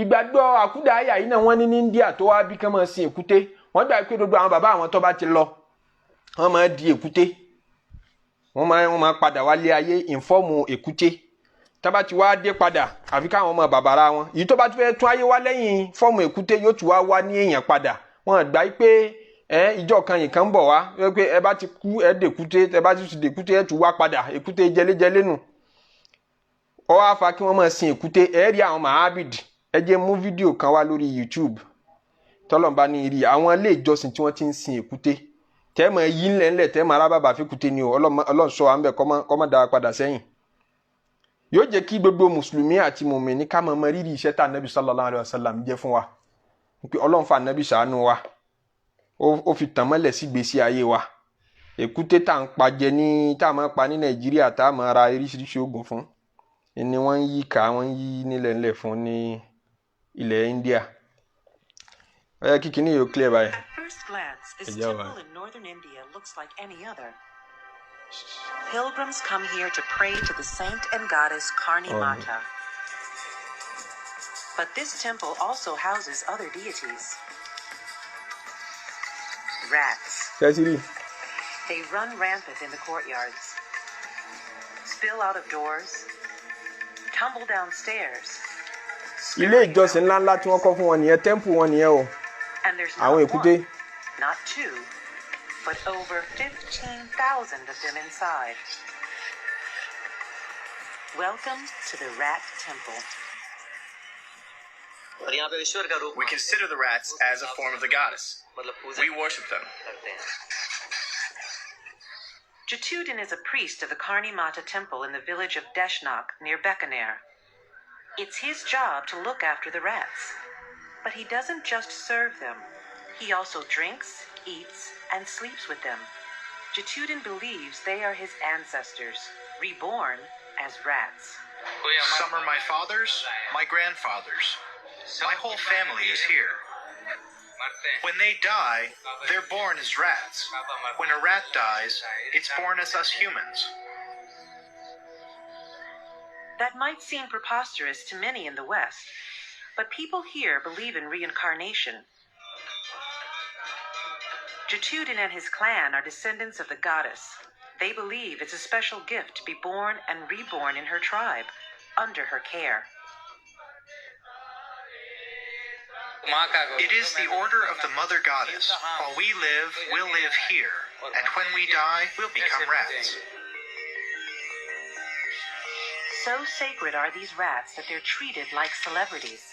Ìgbàgbọ́ àkúdà àyà yìí náà wọ́n ní ní India tó wá bí kán máa sin èkúté. Wọ́n gbà pé gbogbo àwọn bàbá àwọn tó bá ti lọ, wọ́n máa di èkúté, wọ́n máa padà wálé ayé in form èkúté. Tó bá ti wá dé padà, àfi káwọn ọmọ bàbàrà wọn. Èyí tó bá ti fẹ́ tún ayé wá lẹ́yìn form èkúté, yóò tún wá wá ní èèyàn padà. Wọ́n gbà pé ẹ ìjọ kan yìí kan ń bọ̀ wá pé ẹ bá ti kú, ẹ dèkúté, ẹ bá ti dèkúté, ẹ tún wá padà èkúté jẹlẹ́jẹlẹ́ nù. Ọ wá fa kí wọ́n máa sin èkúté. Ẹ rí àwọn mahabid. Ẹ jẹ́ mú fídíò kan wá lórí YouTube, tọ́lọ́mbá ní rí àwọn ilé ìjọsìn tí wọ́n ti ń sin èkúté, tẹ́ mọ̀ yí ńlẹ̀ ńlẹ̀, tẹ́ mọ̀ arábàbà fíkúté ni o. Ọlọ́run sọ à ń bẹ̀, kọ́ mọ́ dára padà sẹ́yìn. Yóò jẹ́ kí gbogbo mùsùlùmí àti mùmíní ká mọ̀ mọ rírì iṣẹ́ tá ànábì sallallahu alaihi wasallam jẹ́ fún wa, pé Ọlọ́run fa ànábì ṣàánú wa, ó fi tàn mọ́lẹ̀ sí ìgbésí ayé wa. Èkúté tá à ń pa jẹ ní, tá a máa pa ní Nàìjíríà, tá a máa ra oríṣiríṣi oògùn fún ni, wọ́n ń yí ká, wọ́n ń yí nílẹ̀ ńlẹ̀ fún ní ilẹ̀ India. Ó yẹ kí kinní yóò clear báyìí. At first glance, this Yeah, temple right. in northern India looks like any other. Pilgrims come here to pray to the saint and goddess Karni Oh. Mata. But this temple also houses other deities. Rats. Ṣé They run rampant in the courtyards, spill out of doors, tumble downstairs. Ilé ìjọsìn ńláńlá tí wọ́n kọ́ fún wọn nìyẹn, temple wọn nìyẹn o. And there's not Àwọn èkúté. one, not two, but over 15,000 of them inside. Welcome to the Rat Temple. और यहाँ पे ईश्वर का रूप We consider the rats as a form of the goddess. मतलब पूजा We worship them. करते हैं। Jatudin is a priest of the Karni Mata Temple in the village of Deshnak near Bikaner. It's his job to look after the rats. But he doesn't just serve them. He also drinks, eats, and sleeps with them. Jetuden believes they are his ancestors, reborn as rats. Some are my father's, my grandfather's. My whole family is here. When they die, they're born as rats. When a rat dies, it's born as us humans. That might seem preposterous to many in the West, but people here believe in reincarnation. Jetuden and his clan are descendants of the goddess. They believe it's a special gift to be born and reborn in her tribe, under her care. It is the order of the mother goddess. While we live, we'll live here, and when we die, we'll become rats. So sacred are these rats that they're treated like celebrities.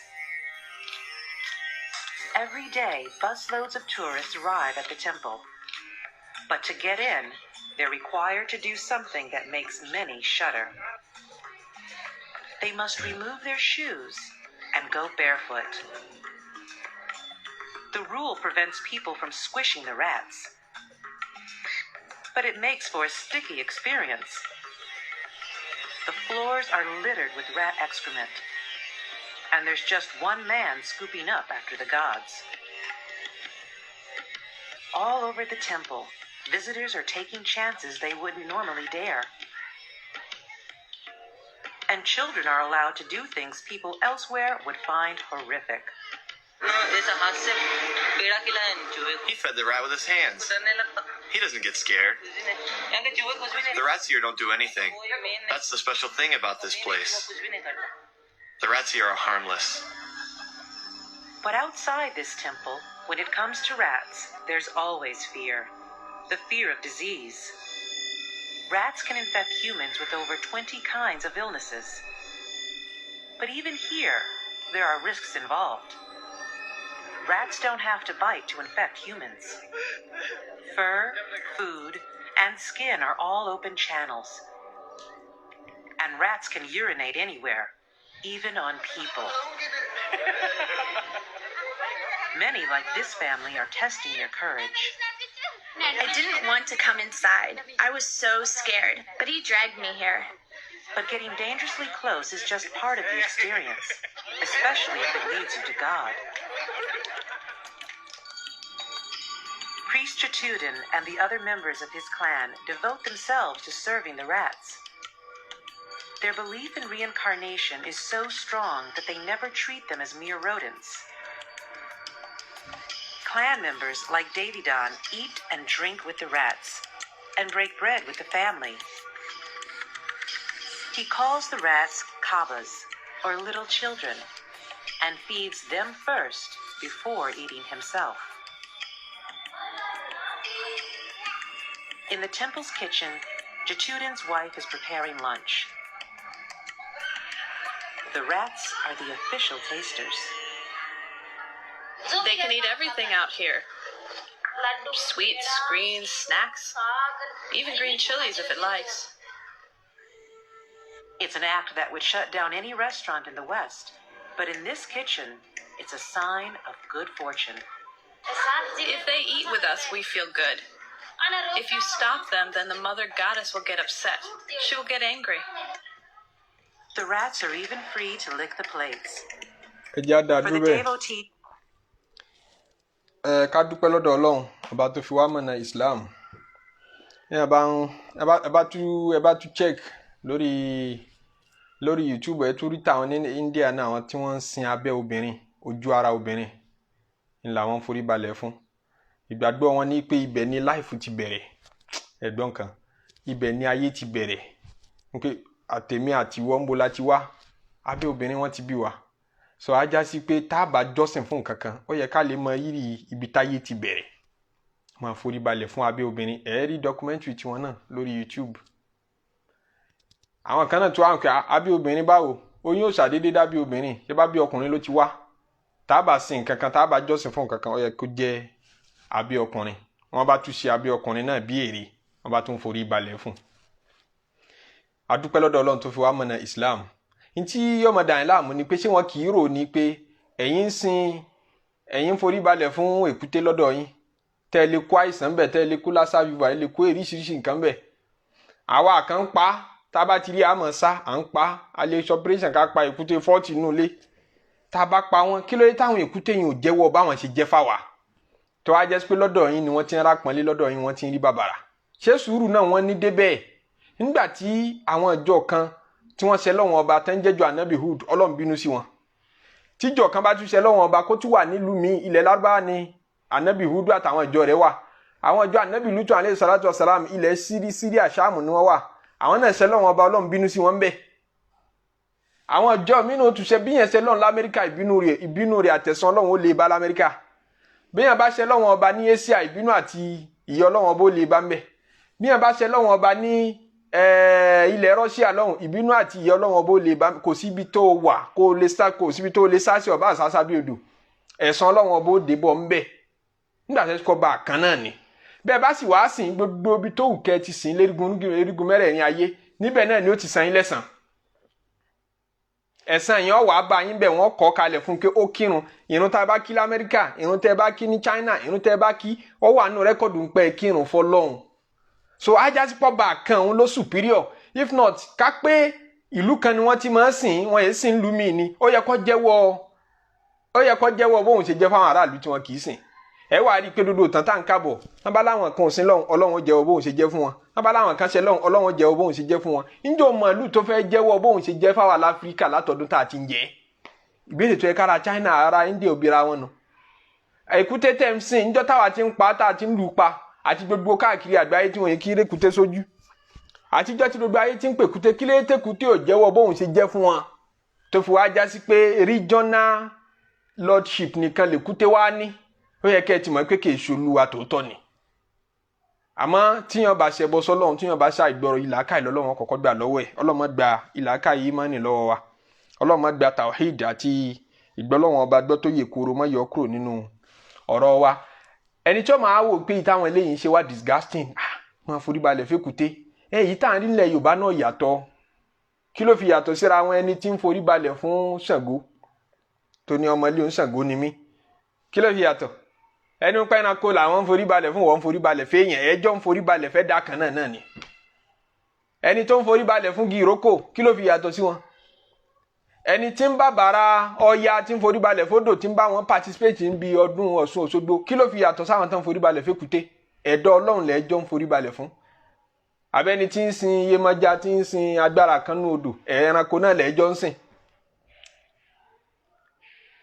Every day, busloads of tourists arrive at the temple. But to get in, they're required to do something that makes many shudder. They must remove their shoes and go barefoot. The rule prevents people from squishing the rats, but it makes for a sticky experience. The floors are littered with rat excrement, and there's just one man scooping up after the gods. All over the temple, visitors are taking chances they wouldn't normally dare. And children are allowed to do things people elsewhere would find horrific. He fed the rat with his hands. He doesn't get scared. The rats here don't do anything. That's the special thing about this place. The rats here are harmless. But outside this temple, when it comes to rats, there's always fear. The fear of disease. Rats can infect humans with over 20 kinds of illnesses. But even here, there are risks involved. Rats don't have to bite to infect humans. Fur, food, and skin are all open channels. And rats can urinate anywhere, even on people. Many, like this family, are testing their courage. I didn't want to come inside. I was so scared, but he dragged me here. But getting dangerously close is just part of the experience, especially if it leads you to God. Priest Jetuden and the other members of his clan devote themselves to serving the rats. Their belief in reincarnation is so strong that they never treat them as mere rodents. Clan members like Davidon eat and drink with the rats and break bread with the family. He calls the rats kabas, or little children, and feeds them first before eating himself. In the temple's kitchen, Jetuden's wife is preparing lunch. The rats are the official tasters. They can eat everything out here. Sweets, greens, snacks, even green chilies if it likes. It's an act that would shut down any restaurant in the West, but in this kitchen, it's a sign of good fortune. If they eat with us, we feel good. If you stop them, then the mother goddess will get upset. She will get angry. The rats are even free to lick the plates. Ẹ jẹ́ á dá For the dúró bẹ́ẹ̀. Devotee Ẹ ká dúpẹ́ lọ́dọ̀ Ọlọ́run ọba tó fi wá mọ̀nà Islam. Ẹ bá ń ẹ bá tú check lórí YouTube, ẹ tún rí tàwọn ní India náà, àwọn tí wọ́n ń sin abẹ́ obìnrin, ojú ara obìnrin ń làwọn forí balẹ̀ fún. Ìgbàgbọ́ wọn ní pé ibẹ̀ ni life ti bẹ̀rẹ̀. Ẹ̀gbọ́n kan, ibẹ̀ ni ayé ti bẹ̀rẹ̀, pé àtèmi àti ìwọ ń bo la ti wá? Abẹ́ obìnrin wọn ti bí wa. Sọ ajá sí pé tá a bá jọ́sìn fún nǹkan kan, ó yẹ ká lè mọ rírì ibi táyé ti bẹ̀rẹ̀. Máa forí balẹ̀ fún abẹ́ obìnrin. Ẹ̀ rí documentary tiwọn náà lórí YouTube. Àwọn kan náà tún wà pé abẹ́ obìnrin báwo? Oyún ò ṣàdédé dábí obìnrin. Ṣé bá bí ọkùnrin ló ti wá? Tá a bá sin nǹkan kan, tá a bá jọ́sìn fún nǹkan kan, ó yẹ kó jẹ́ abẹ́ ọkùnrin. Wọ́n bá tún ṣe abẹ́ ọkùnrin náà bí èrè, wọ́n bá tún forí balẹ̀ fún. A dúpẹ́ lọ́dọ̀ Ọlọ́run tó fi wá mọ̀nà Islam. Ntí yọmọ dàn láàmú ni pé ṣé wọn kì í rò ní pé ẹ̀yin ń sin, ẹ̀yin ń forí balẹ̀ fún èkúté lọ́dọ̀ yín? Tẹ́ ẹ lè kó àìsàn bẹ̀, tẹ́ ẹ lè kó lassa fever, ẹ lè kó oríṣiríṣi nǹkan bẹ̀. Àwa kan ń pa, tá a bá ti rí àmọ́ sá à ń pa. A lè ṣe operation ká pa èkúté 40 nínú ilé. Tá a bá pa wọn, kí ló dé táwọn èkúté yìí ò jẹ́wọ́ báwọn ṣe jẹ́ fáwa, tó wá jẹ́ pé lọ́dọ̀ yín ni wọ́n ti ń rápọ̀nlé, lọ́dọ̀ yín wọ́n ti ń rí bàbàrà? Ṣé sùúrù náà wọ́n ní débẹ̀? Nígbà tí àwọn ìjọ kan tí wọ́n ṣe lọ́wọ́n ọba tẹ́ ń jẹ́jọ́ Anabi Hud, Ọlọ́run bínú sí wọn. Tíjọ kan bá tún ṣe lọ́wọ́n ọba, kó tún wà nílùú míì, ilẹ̀ Lárúbáwá ni Anabi Hud àtàwọn ìjọ rẹ̀ wà. Àwọn ìjọ Anabi Lutu alayhi salatu wa salam, ilẹ̀ Síríà, Ṣáàmù ni wọ́n wà. Àwọn náà ṣe lọ́wọ́n ọba, Ọlọ́run bínú sí wọn bẹ́ẹ̀. Àwọn ìjọ mínú tún ṣe bí yẹn ṣe lọ́run lamẹ́ríkà, ìbínú rẹ̀ àtẹ̀sán Ọlọ́run ó lè bá lamẹ́ríkà. Bí yẹn bá ṣe lọ́wọ́n ọba ní Asia, ìbínú àti ìyà Ọlọ́run ọba ó lè bá ń bẹ̀. Bí yẹn bá ṣe lọ́wọ́n ọba ní ilẹ̀ Russia lọ́hùn, ìbínú àti ìyà Ọlọ́run ọba ó lè bá. Kò síbi tó wà kó lè sá, kò síbi tó lè sá sí. Ọba àsásá bí odò, ẹ̀san Ọlọ́run ọba ó dé bọ̀ ń bẹ̀ nígbà tó kọ́ bá a kan náà ni. Bẹ́ẹ̀ bá sì wàá sìn, gbogbo ibi tó wù kẹ́ ti sìn lérigun erigun mẹ́rẹ̀ẹ̀rin ayé, níbẹ̀ náà ni ó ti san yín lẹ́san. Ẹ̀san yẹn wàá bá yín bẹ̀. Wọ́n kọ́ kalẹ̀ fún pé ó kírun. Irun tá a bá kí lamẹ́ríkà, irun tẹ́ bá kí ní China, irun tẹ́ bá kí, ó wà nínú record ń pẹ́ kírun fọlọ́hún. So ajásípọ̀ bá a kan òun ló superior. If not, ká pé ìlú kan ni wọ́n ti máa ń sìn, wọ́n yẹn sìn lú mi ni, ó yẹ kó jẹ́wọ́ bóun ṣe jẹ́ fáwọn aráàlú tí wọ́n kì í sìn. Ẹ wá rí i pé dodo tán tá n kábọ̀, wọ́n bá láwọn kan sin lọ́hùn, Ọlọ́run ó jẹ́wọ́ bóun ṣe jẹ́ fún wọn. Wọ́n bá láwọn kan ṣe lọ́hùn, Ọlọ́run ó jẹ́wọ́ bóun ṣe jẹ́ fún wọn. Níjọ́ màálù tó fẹ́ jẹ́wọ́ bóun ṣe jẹ́ fáwọn aláfíríkà látọdún tá a ti ń jẹ́? Ìbéèrè tó yẹ kára China, ara India òbíra wọn nù. Èkúté tẹ̀ ń sìn, níjọ́ táwa ti ń pa, tá a ti ń lù pa, àti gbogbo káàkiri àgbáyé tí wọ́n yẹ kí rékúté sójú, àtijọ́ tí gbogbo ayé ti ń pèkúté, kí lè tẹ̀kúté ò jẹ́wọ́ bóun ṣe jẹ́ fún wọn, tó fi wá já sí pé regional lordship nìkan lèkúté wá ní? Ó yẹ kẹ́ ẹ ti mọ̀ pé kì í ṣolúwa tòótọ́ ni. Àmọ́ tíyan bá ṣẹbọ sọ́lọ́run, tíyan bá ṣàìgbọràn, ìlàkàì lọ́lọ́run kọ́kọ́ gbà lọ́wọ́ ẹ̀. Ọlọ́mọ gba ìlàkàì ìmánì lọ́wọ́ wa. Ọlọ́mọ gba tawhid àti ìgbọ́lọ́wọ́n ọba gbọ́ tó yè kóró mọ́ yọ kúrò nínú ọ̀rọ̀ wa. Ẹni tí ó máa wò pé ìtàwọn eléyìí ń ṣe wá disgusting, ah, máa forí balẹ̀ fẹ́kùté. Èyí tá à ń rí nílẹ̀ Yorùbá náà yàtọ̀. Kí ló fi yàtọ̀ síra àwọn? Ẹni tí ń forí balẹ̀ fún Ṣàngó, tó ní ọmọ ilé Ṣàngó ni mí, kí ló fi yàtọ̀? Ẹni pẹ́ ẹranko làwọn ń forí balẹ̀ fún, wọ́n ń forí balẹ̀ fẹ́yàn, ẹjọ́ ń forí balẹ̀ fẹ́ dá kan náà náà ni. Ẹni tó ń forí balẹ̀ fún gírókò, kí ló fi yàtọ̀ sí wọn? Ẹni tí ń bá bàrà Ọya, tí ń forí balẹ̀ fódò, tí ń bá wọn participate ń bi ọdún Ọ̀ṣun Òṣogbo, kí ló fi yàtọ̀ sáwọn tó ń forí balẹ̀ fẹ́kùté? Ẹ̀dọ́ Ọlọ́run lẹ́jọ́ ń forí balẹ̀ fún. Abẹ́ni tí ń sin Yemọja, tí ń sin agbára kan ní odò, ẹranko náà lẹ́jọ́ ń sìn.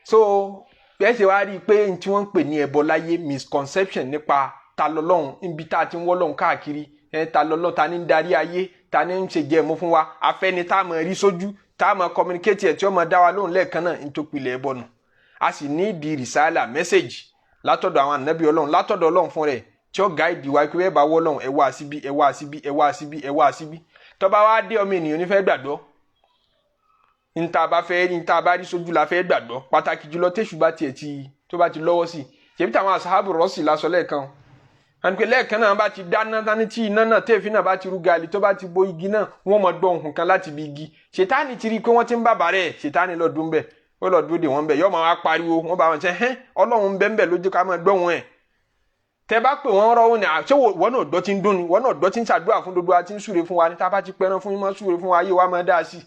So bẹ́ẹ̀ ṣe wá rí i pé n tí wọ́n ń pè ní ẹbọ láyé, misconception nípa ta lọ́lọ́run, níbi tá a ti ń wọ́lọ́run káàkiri ẹ, ta lọ́lọ́run, ta ní ń darí ayé, ta ní ń ṣe jẹ̀mú fún wa, afẹ́ni tá a mọ̀ rí sójú, tá a mọ̀ communicate ẹ̀ tí ó mọ̀ dá wa lóhùn lẹ́ẹ̀kan náà, ní tó pilẹ̀ ẹbọ nù. A sì ní ìdí rìsáàlà, message látọ̀dọ̀ àwọn ànábì Ọlọ́run, látọ̀dọ̀ Ọlọ́run fún rẹ̀, tí ó guide wa pé ẹ bá wọ́ Ọlọ́run, ẹ wá síbí, ẹ wá síbí, ẹ wá síbí, ẹ wá síbí. Tó bá wá dé, ọmọ ènìyàn nífẹ̀ẹ́ gbàgbọ́ níta bá fẹ́ rí, níta bá rí sójú la fẹ́ gbàgbọ́, pàtàkì jùlọ tẹ̀sù bá tiẹ̀ ti tó bá ti lọ́wọ́ sí i. Ṣèbí táwọn asahabu rọ́ọ̀sì lásọ lẹ́ẹ̀kan àni pé lẹ́ẹ̀kan náà bá ti dáná tání, tí iná náà tẹ́ẹ̀fín náà bá ti rú gaali, tó bá ti bo igi náà, wọ́n mọ̀ gbọ́ ohùn kan láti ibi igi. Ṣètáni ti rí i pé wọ́n ti ń bàbà rẹ̀. Ṣètáni lọ dún bẹ́ẹ̀, ó lọ dúró dè wọ́n bẹ́ẹ̀, yóò máa wá pariwo. Wọ́n bá wọn ṣe hẹ́n, Ọlọ́run bẹ́ẹ̀ bẹ́ẹ̀ lójú ká máa gbọ́ wọn ẹ̀. Tẹ bá pè wọ́n rọ́wọ́ ni, ṣé wọ́n náà gbọ́ tí ń dún ni? Wọ́n náà gbọ́ tí ń ṣàdúrà fún gbogbo wa, tí ń súre fún wa ní tá a bá ti pẹran fún yín, máa súre fún wa, ayé wa máa dáa sí i.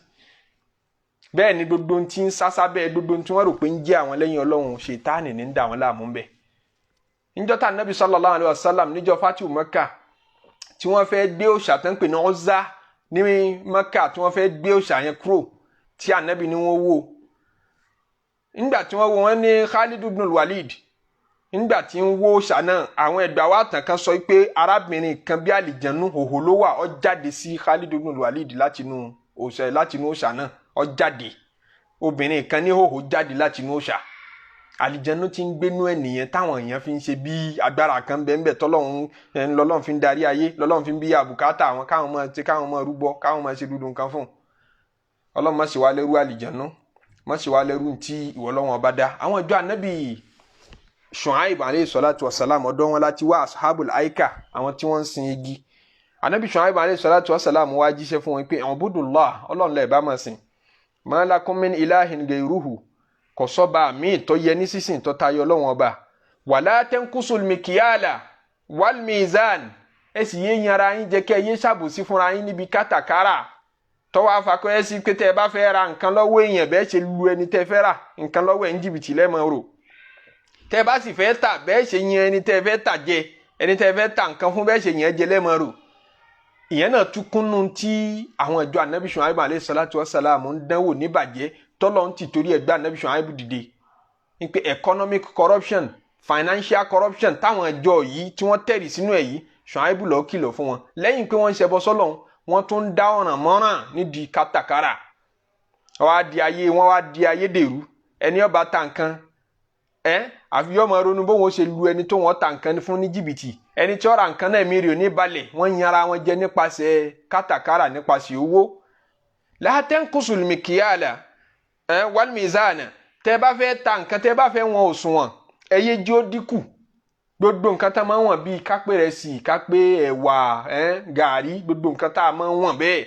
Bẹ́ẹ̀ ni gbogbo ohun tí ń sásá bẹ́ẹ̀, gbogbo ohun tí wọ́n rò pé ń jẹ́ àwọn lẹ́yìn Ọlọ́run, ṣètáàní ní ń dà wọ́n láàmú bẹ́ẹ̀. Níjọ́ tá Nabi sallallahu alayhi wa sallam, níjọ́ fatihu Mẹ́kà, tí wọ́n fẹ́ gbé òòṣà tó ń pè ní Uzza ní Mẹ́kà, tí wọ́n fẹ́ gbé òòṣà yẹn kúrò, tí Ànábì ní wọ́n wó. Nígbà tí wọ́n wó, wọ́n ní Khalid ibn Walid, nígbà tí ń wó òòṣà náà, àwọn ẹgbàá wa tàn kan sọ pé arábìnrin kan bí àlìjẹ̀nú hòhò ló wà, ó jáde sí Khalid ibn Walid látinú òòṣà náà. Ó jáde, obìnrin kan ní hòhò jáde látinú òòṣà. Àlìjẹ̀nú tí ń gbénú ènìyàn táwọn èèyàn fi ń ṣe bí agbára kan bẹ́ẹ̀ tọ́lọ́run lọ́lọ́run fi ń darí ayé, lọ́lọ́run fi ń bí àbùkátà àwọn, káwọn máa ṣe, káwọn máa rúbọ, káwọn máa ṣe dúdú nǹkan fún un. Ọlọ́run má ṣe wá lẹ́rú àlìjẹ̀nú, má ṣe wá lẹ́rú tí ìwọ Ọlọ́run ọba dá. Àwọn ìjọ Ànábì Shuaib alayhi salatu wasalam, ọ̀dọ̀ wọn láti wá ashabul aika, àwọn tí wọ́n ń sin igi. Ànábì Shuaib alayhi salatu wasalam wá jíṣẹ́ fún wọn pé ubudullah, Ọlọ́run lẹ́ẹ̀ bá máa sìn. Ma lakum min ilahin gairuhu, kò sọ́ba míì tó yẹ ní sísìn tó tayọ Ọlọ́run ọba. Wala tanqusul mikyala. Wal mizan, ẹ sì yé yanra yín jẹ, kẹ́ ẹ yé ṣàbòsí fúnra yín níbi kátàkárà. Tọ́wọ́ afakọ́ ẹ sí pé tẹ́ ẹ bá fẹ́ ra nǹkan lọ́wọ́ èèyàn, bẹ́ẹ̀ ṣe lu ẹni tẹ́ fẹ́ ra nǹkan lọ́wọ́ ẹ̀ ń jìbìtì lẹ́mọ̀ rò. Tẹ́ ẹ bá sì fẹ́ tà, bẹ́ẹ̀ ṣe yan ẹni tẹ́ fẹ́ tà jẹ, ẹni tẹ́ fẹ́ tà nǹkan fún, bẹ́ẹ̀ ṣe yẹn jẹ lẹ́mọ̀ rò. Ìyẹn náà tún kúnnú tí àwọn ìjọ anabi Shu'aib alayhi salatu wa salam ń dánwò níbàjẹ́, tọ́lọ́ ń ti torí ẹgbẹ́ anabi Shu'aib dìde ní pé economic corruption, financial corruption táwọn ìjọ yìí tí wọ́n tẹ̀rì sínú ẹ̀ yìí, Shu'aib ló kìlọ̀ fún wọn. Lẹ́yìn pé wọ́n ń ṣẹbọ sọ́lọ́hun, wọ́n tún ń dá ọ̀ràn mọ́ràn nídìí kátàkárà. Wọ́n á di ayé wọ́n wá di ayédèrú. Ẹni ó bá ta nǹkan ẹ, àfi yọmọ máa ronú bóun ó ṣe lu ẹni tó wọ́n ta nǹkan fún ní jìbìtì. Ẹni tí ó ra nǹkan náà, ẹ̀mí rẹ̀ ò ní balẹ̀. Wọ́n yanra wọn jẹ nípasẹ̀ kátàkárà, nípasẹ̀ owó. La tanqusul mikyala ẹ wal mizana. Tẹ́ bá fẹ́ ta nǹkan, tẹ́ bá fẹ́ wọn òṣùwọ̀n, ẹ yé jí ó dínkù. Gbogbo nǹkan tá a máa ń wọ̀n, bíi kápẹ́ rẹsì, kápẹ́ ẹ̀wà, gàrí, gbogbo nǹkan tá a máa ń wọ̀n bẹ́ẹ̀,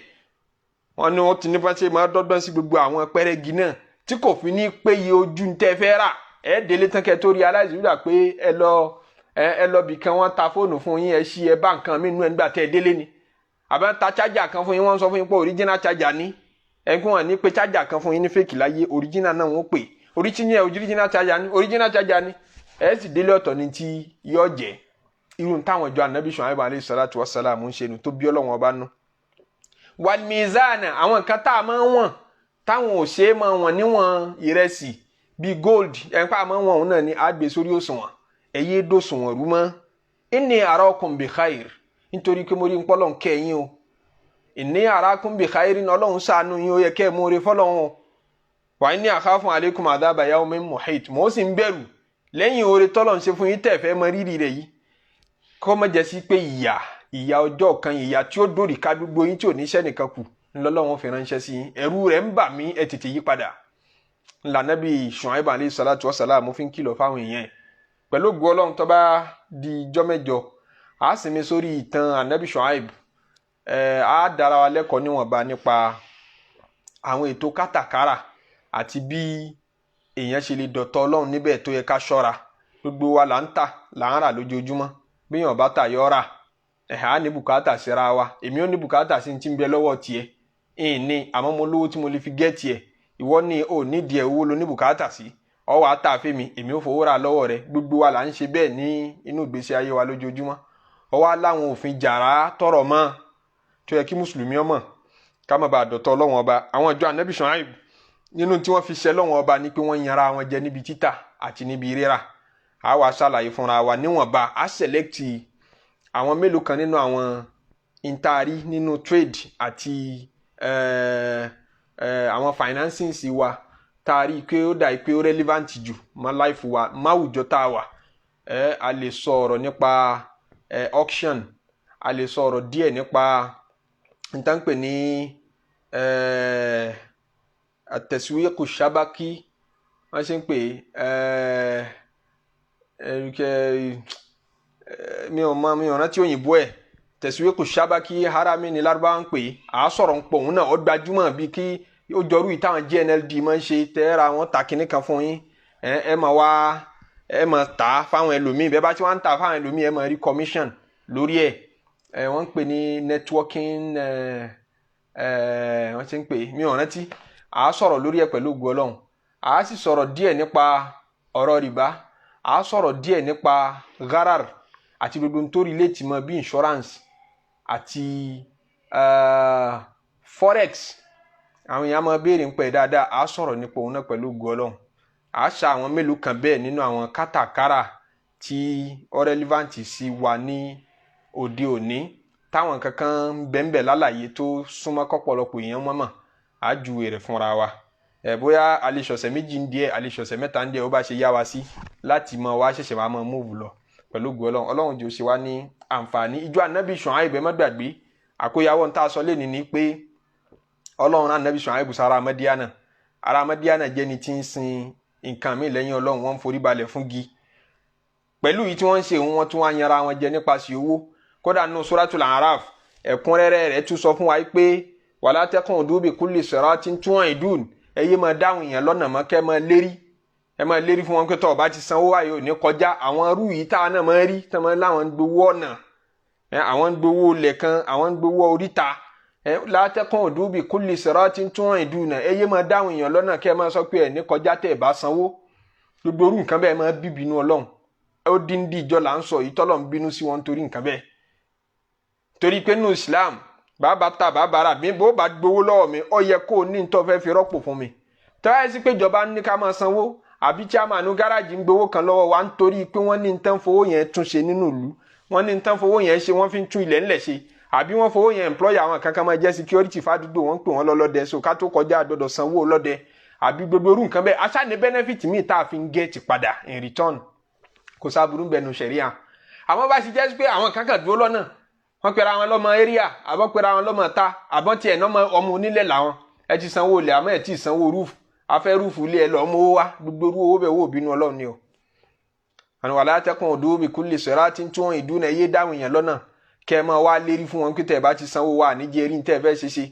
wọ́n ní wọ́n ti ní bá ṣe máa dọ́gbọ́n sí gbogbo àwọn pẹ́rẹ́gì náà tí kò fi ní péye ojú ń tẹ́ fẹ́ rà. Ẹ délé tán, kẹ́ tó rí aláìsí wíwà pé ẹ lọ bì kan, wọ́n ta fóònù fún yín, ẹ ṣí, ẹ bá nǹkan mí nú ẹ nígbà tẹ́ ẹ délé ni. Àbẹ́ ta chájà kan fún yín, wọ́n sọ fún yín pé original charger ní. Ẹ kí wọ́n ní pé chájà kan fún yín ní fake láyé, original náà wọ́n pè original, original charger ní, original charger ní. Ẹ sì délé, ọ̀tọ̀ ní tí yọ jẹ́. Irun táwọn ìjọ anabi Shu'aib alayhi salatu wa salam ń ṣe nu tó bí Ọlọ́wọ́n ọba nú. Wal mizana, àwọn nǹkan tá a máa ń wọ̀n táwọn ò ṣe é máa wọ̀n níwọ̀n, ìrẹsì bíi gold, ẹ̀ńpá máa ń wọ̀n òun náà ni a gbé sórí òṣùwọ̀n. Ẹ̀yẹ dòṣùwọ̀n rú mọ́. Inni arakum bi khair, nítorí pé mo rí npọ́lọ̀ ń kẹ́ yín o. Inni arakum bi khair ní, Ọlọ́run ṣàánú yín, ó yẹ kẹ́ ẹ̀ mú oore fọlọ́run o. Wa inni akhafu alaykum adhaba yawmin muhit, mo sì ń bẹ̀rù lẹ́yìn oore tọ́lọ̀ ń ṣe fún yín tẹ̀ fẹ́ mọ rírì rẹ̀ yìí, kó má jẹ́ sí pé ìyà ọjọ́ kan, ìyà tí ó dòrì ká gbogbo yín, tí ò ní iṣẹ́ nìkan kù, ńlọ́lọ́run fi ránṣẹ́ sí yín. Ẹ̀rù rẹ̀ ń bà mí, ẹ tètè yí padà. Ńlànàbí Shu'aib alayhi salatu wa salam fi ń kìlọ̀ fáwọn èèyàn ẹ̀. Pẹ̀lú ògo Ọlọ́run, tó bá di ijọ́ mẹ́jọ, a sinmi sórí ìtàn anabi Shu'aib. Á dára wa lẹ́kọ̀ọ́ níwọ̀nba nípa àwọn ètò kátàkárà àti bí èèyàn ṣe lè dọ̀tọ̀ Ọlọ́run níbẹ̀, tó yẹ ká ṣọ́ra. Gbogbo wa là ń tà, là ń rà lójoojúmọ́. Bí èèyàn bá tà, yọ rà. Ẹ̀hà á ní bùkátà síra wa. Èmi ò ní bùkátà sí ti ń bẹ lọ́wọ́ tiẹ̀ ìní ní, àmọ́ mo lówó tí mo lè fi get ẹ̀. Ìwọ ní ò nídìí ẹ̀, owó ló ní bùkátà sí, ọ wàá tà fẹ́mi, èmi ò fowó rà lọ́wọ́ rẹ. Gbogbo wa là ń ṣe bẹ́ẹ̀ ní inú ìgbésí ayé wa lójoojúmọ́. Ọ wá láwọn òfin jàrá tọrọ mọ́ tó yẹ kí mùsùlùmí ọmọ, ká má bàa dọ̀tọ̀ Ọlọ́wọ́n ọba. Àwọn ìjọ anabi Shu'aib, nínú tí wọ́n fi ṣe lọ́wọ́n ọba ni pé wọ́n yanra wọn jẹ níbi títà àti níbi rírà. A wá ṣàlàyé fúnra wa níwọ̀nba. A select àwọn mélòó kan nínú àwọn intaari nínú trade àti àwọn financing sí wa tá a rí i pé ó dà pé ó relevant jù mọ́ life wa, máwùjọ tá a wà. A lè sọ ọ̀rọ̀ nípa auction, a lè sọ ọ̀rọ̀ díẹ̀ nípa nǹkan pè ní at-taswiq shabaki, wọ́n ṣe ń pè é, mi ò mọ, mi ò rántí òyìnbó ẹ̀. Taswiq shabaki harami ní Lárúbáwá ń pè é. À á sọ̀rọ̀ ń pọ̀ òun náà, ó gbajúmọ̀ bíi kí ó jọrú yìí táwọn GNLD máa ń ṣe, tẹ́ra wọn ta kinní kan fún yín, ẹ máa wá, ẹ máa tà á fáwọn ẹlòmíì. Bẹ́ẹ̀ bá tí wọ́n ń tà fáwọn ẹlòmíì, ẹ máa rí commission lórí ẹ̀. Wọ́n ń pè ní networking, ẹ ẹ wọ́n ti ń pè, mi ò rántí. À á sọ̀rọ̀ lórí ẹ̀ pẹ̀lú ògo Ọlọ́run. À á sì sọ̀rọ̀ díẹ̀ nípa ọ̀rọ̀ rìbá, à á sọ̀rọ̀ díẹ̀ nípa gharar àti gbogbo tó relate mọ́ bí insurance àti forex. Àwọn èèyàn máa béèrè ń pẹ́ dáadáa. À á sọ̀rọ̀ nípa òun náà pẹ̀lú ògo Ọlọ́run. À á ṣa àwọn mélòó kan bẹ́ẹ̀ nínú àwọn kátàkárà tí ó relevant sí wa ní òde òní, táwọn kankan bẹ́ẹ̀nbẹ́ẹ̀ lálàyé tó súnmọ́ kọ́pọ̀lọpọ̀ èèyàn mọ́mọ́. Á ju èrè fúnra wa ẹ, bóyá a lè ṣọ̀sẹ̀ 2 ń díẹ̀, a lè ṣọ̀sẹ̀ 3 ń díẹ̀, ó bá ṣe yá wa sí láti mọ wá ṣẹ̀ṣẹ̀ wá mọ move lọ pẹ̀lú ògo Ọlọ́run. Ọlọ́run jò ṣe wá ní àǹfààní. Ìjọ ànábì Ṣuaibu, ẹ má gbàgbé àkóyawọ́ ń tá a sọ lẹ́ni ni pé Ọlọ́run rán ànábì Ṣuaibu sára Madiana. Ará Madiana jẹ́ ni tí ń sin nǹkan míì lẹ́yìn Ọlọ́run, wọ́n ń forí balẹ̀ fún gi. Pẹ̀lú yìí tí wọ́n ń ṣe òun, wọ́n tún wá yanra wọn jẹ nípasẹ̀ owó. Kódà nínú Suratul Araf, ẹ̀kúnrẹ́rẹ́ rẹ̀ tún sọ fún wa pé wala taqudu bi kulli siratin tu'idun, ẹ yé máa dáhùn èèyàn lọ́nà mọ́, kẹ́ máa lérí. Ẹ máa lérí fún wọn pé tọ́ ọba ti sanwó wáyé ò ní kọjá. Àwọn irú yìí táwọn náà máa ń rí, tí wọ́n láwọn ń gbowó ọ̀nà, àwọn ń gbowó ilẹ̀ kan, àwọn ń gbowó oríta. Látẹ́kùn òdúbì kulli siratin tu'iduna, ẹ yé máa dáhùn èèyàn lọ́nà kẹ́ ẹ máa sọ pé ẹ ní kọjá tẹ́ ẹ bá sanwó. Gbogbo orú nǹkan bẹ́ẹ̀ máa bí bínú Ọlọ́run. Ó dín dín ìjọ là ń sọ yìí tọ́lọ̀ ń bínú sí wọn torí nǹkan bẹ́ẹ̀. Torí pé nínú Islam, bàbá ta bàbá rà mí, bó bá gbowó lọ́wọ́ mi, ó yẹ kó o ní nítorí fẹ́ fi rọ́pò fún mi. Tọ́wá sí pé ìjọba ní ká máa sanwó, àbí chairman gáràjì ń gbowó kan lọ́wọ́ wa nítorí pé wọ́n ní nǹkan fowó yẹn tún ṣe nínú ìlú, wọ́n ní nǹkan fowó yẹn ṣe, wọ́n fi ń tún ilẹ̀ ńlẹ̀ ṣe, àbí wọ́n fowó yẹn employer àwọn kankan máa jẹ́ security fàdúgbò, wọ́n ń pè wọ́n lọ́lọ́dẹ, so ká tó kọjá àdọ́dọ̀ sanwó lọ́dẹ, àbí gbogbo irú nǹkan bẹ́ẹ̀, aṣá ní benefit míì tá a fi ń get padà in return, kò sábúrú bẹnu ṣẹ̀ríà. Àmọ́ bá ṣe jẹ́ pé àwọn kankan dúró lọ́nà, wọ́n pera wọn lọ́mọ area, àbọ̀ pera wọn lọ́mọ ta, àbọ̀ tiẹ̀ nọ́mọ ọmọ onílẹ̀ làwọn, ẹ ti sanwó ilẹ̀ àmọ́ ẹ ti sanwó roof, afẹ́ roof ilé ẹ lọ́ọ́ mówó wá, gbogbo irú owó bẹ́ẹ̀ wò bínú Ọlọ́run ni o. Àwọn wala taqudu bi kulli siratin tu'iduna, yé dáhùn èèyàn lọ́nà kẹ́ ẹ máa wá lérí fún wọn pé tẹ́ ẹ bá ti sanwó wá níjẹ́ rí tẹ́ ẹ fẹ́ ṣe ṣe.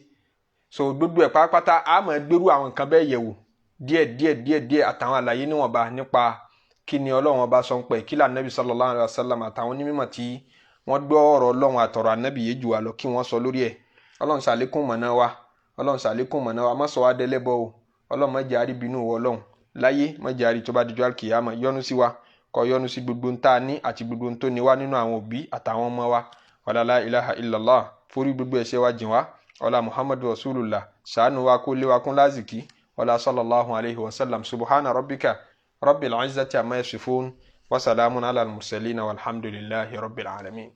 So gbogbo ẹ̀ pátápátá a máa gbérú àwọn nǹkan bẹ́ẹ̀ yẹ̀wò díẹ̀ díẹ̀ díẹ̀ díẹ̀, àtàwọn àlàyé níwọ̀nba nípa kí ni Ọlọ́run ọba sọ ń pẹ́, kí là Nábì sallallahu alaihi wasallam àtàwọn onímọ̀ tí wọ́n gbọ́ ọ̀rọ̀ Ọlọ́run àtọ̀rọ̀ Ànábì yé jù wá lọ kí wọ́n sọ lórí ẹ̀. Ọlọ́run ṣàlékún mọ̀nà wa, Ọlọ́run ṣàlékún mọ̀nà wa, má sọ wá dẹ́lẹ́bọ o. Ọlọ́run má jẹ́ àrí bínú wọ Ọlọ́run láyé, má jẹ́ àrí tó bá dijọ́ àlùkìyámà. Yọ́nú sí wa, kó yọ́nú sí gbogbo ń tá a ní àti gbogbo ń tó ní wá nínú àwọn òbí àtàwọn ọmọ wa. Wàlá la ilaha illallah, forí gbogbo ẹ̀ṣẹ̀ wa jìn wá. Ọlá Muhammadu rasulullah, ṣàánú wa kó lé wa kún lásìkí. Ọlá sallallahu alayhi wa sallam. Subhana rabbika rabbil izzati amma yasifun wa salamun ala al-mursalin walhamdulillahi rabbil alamin.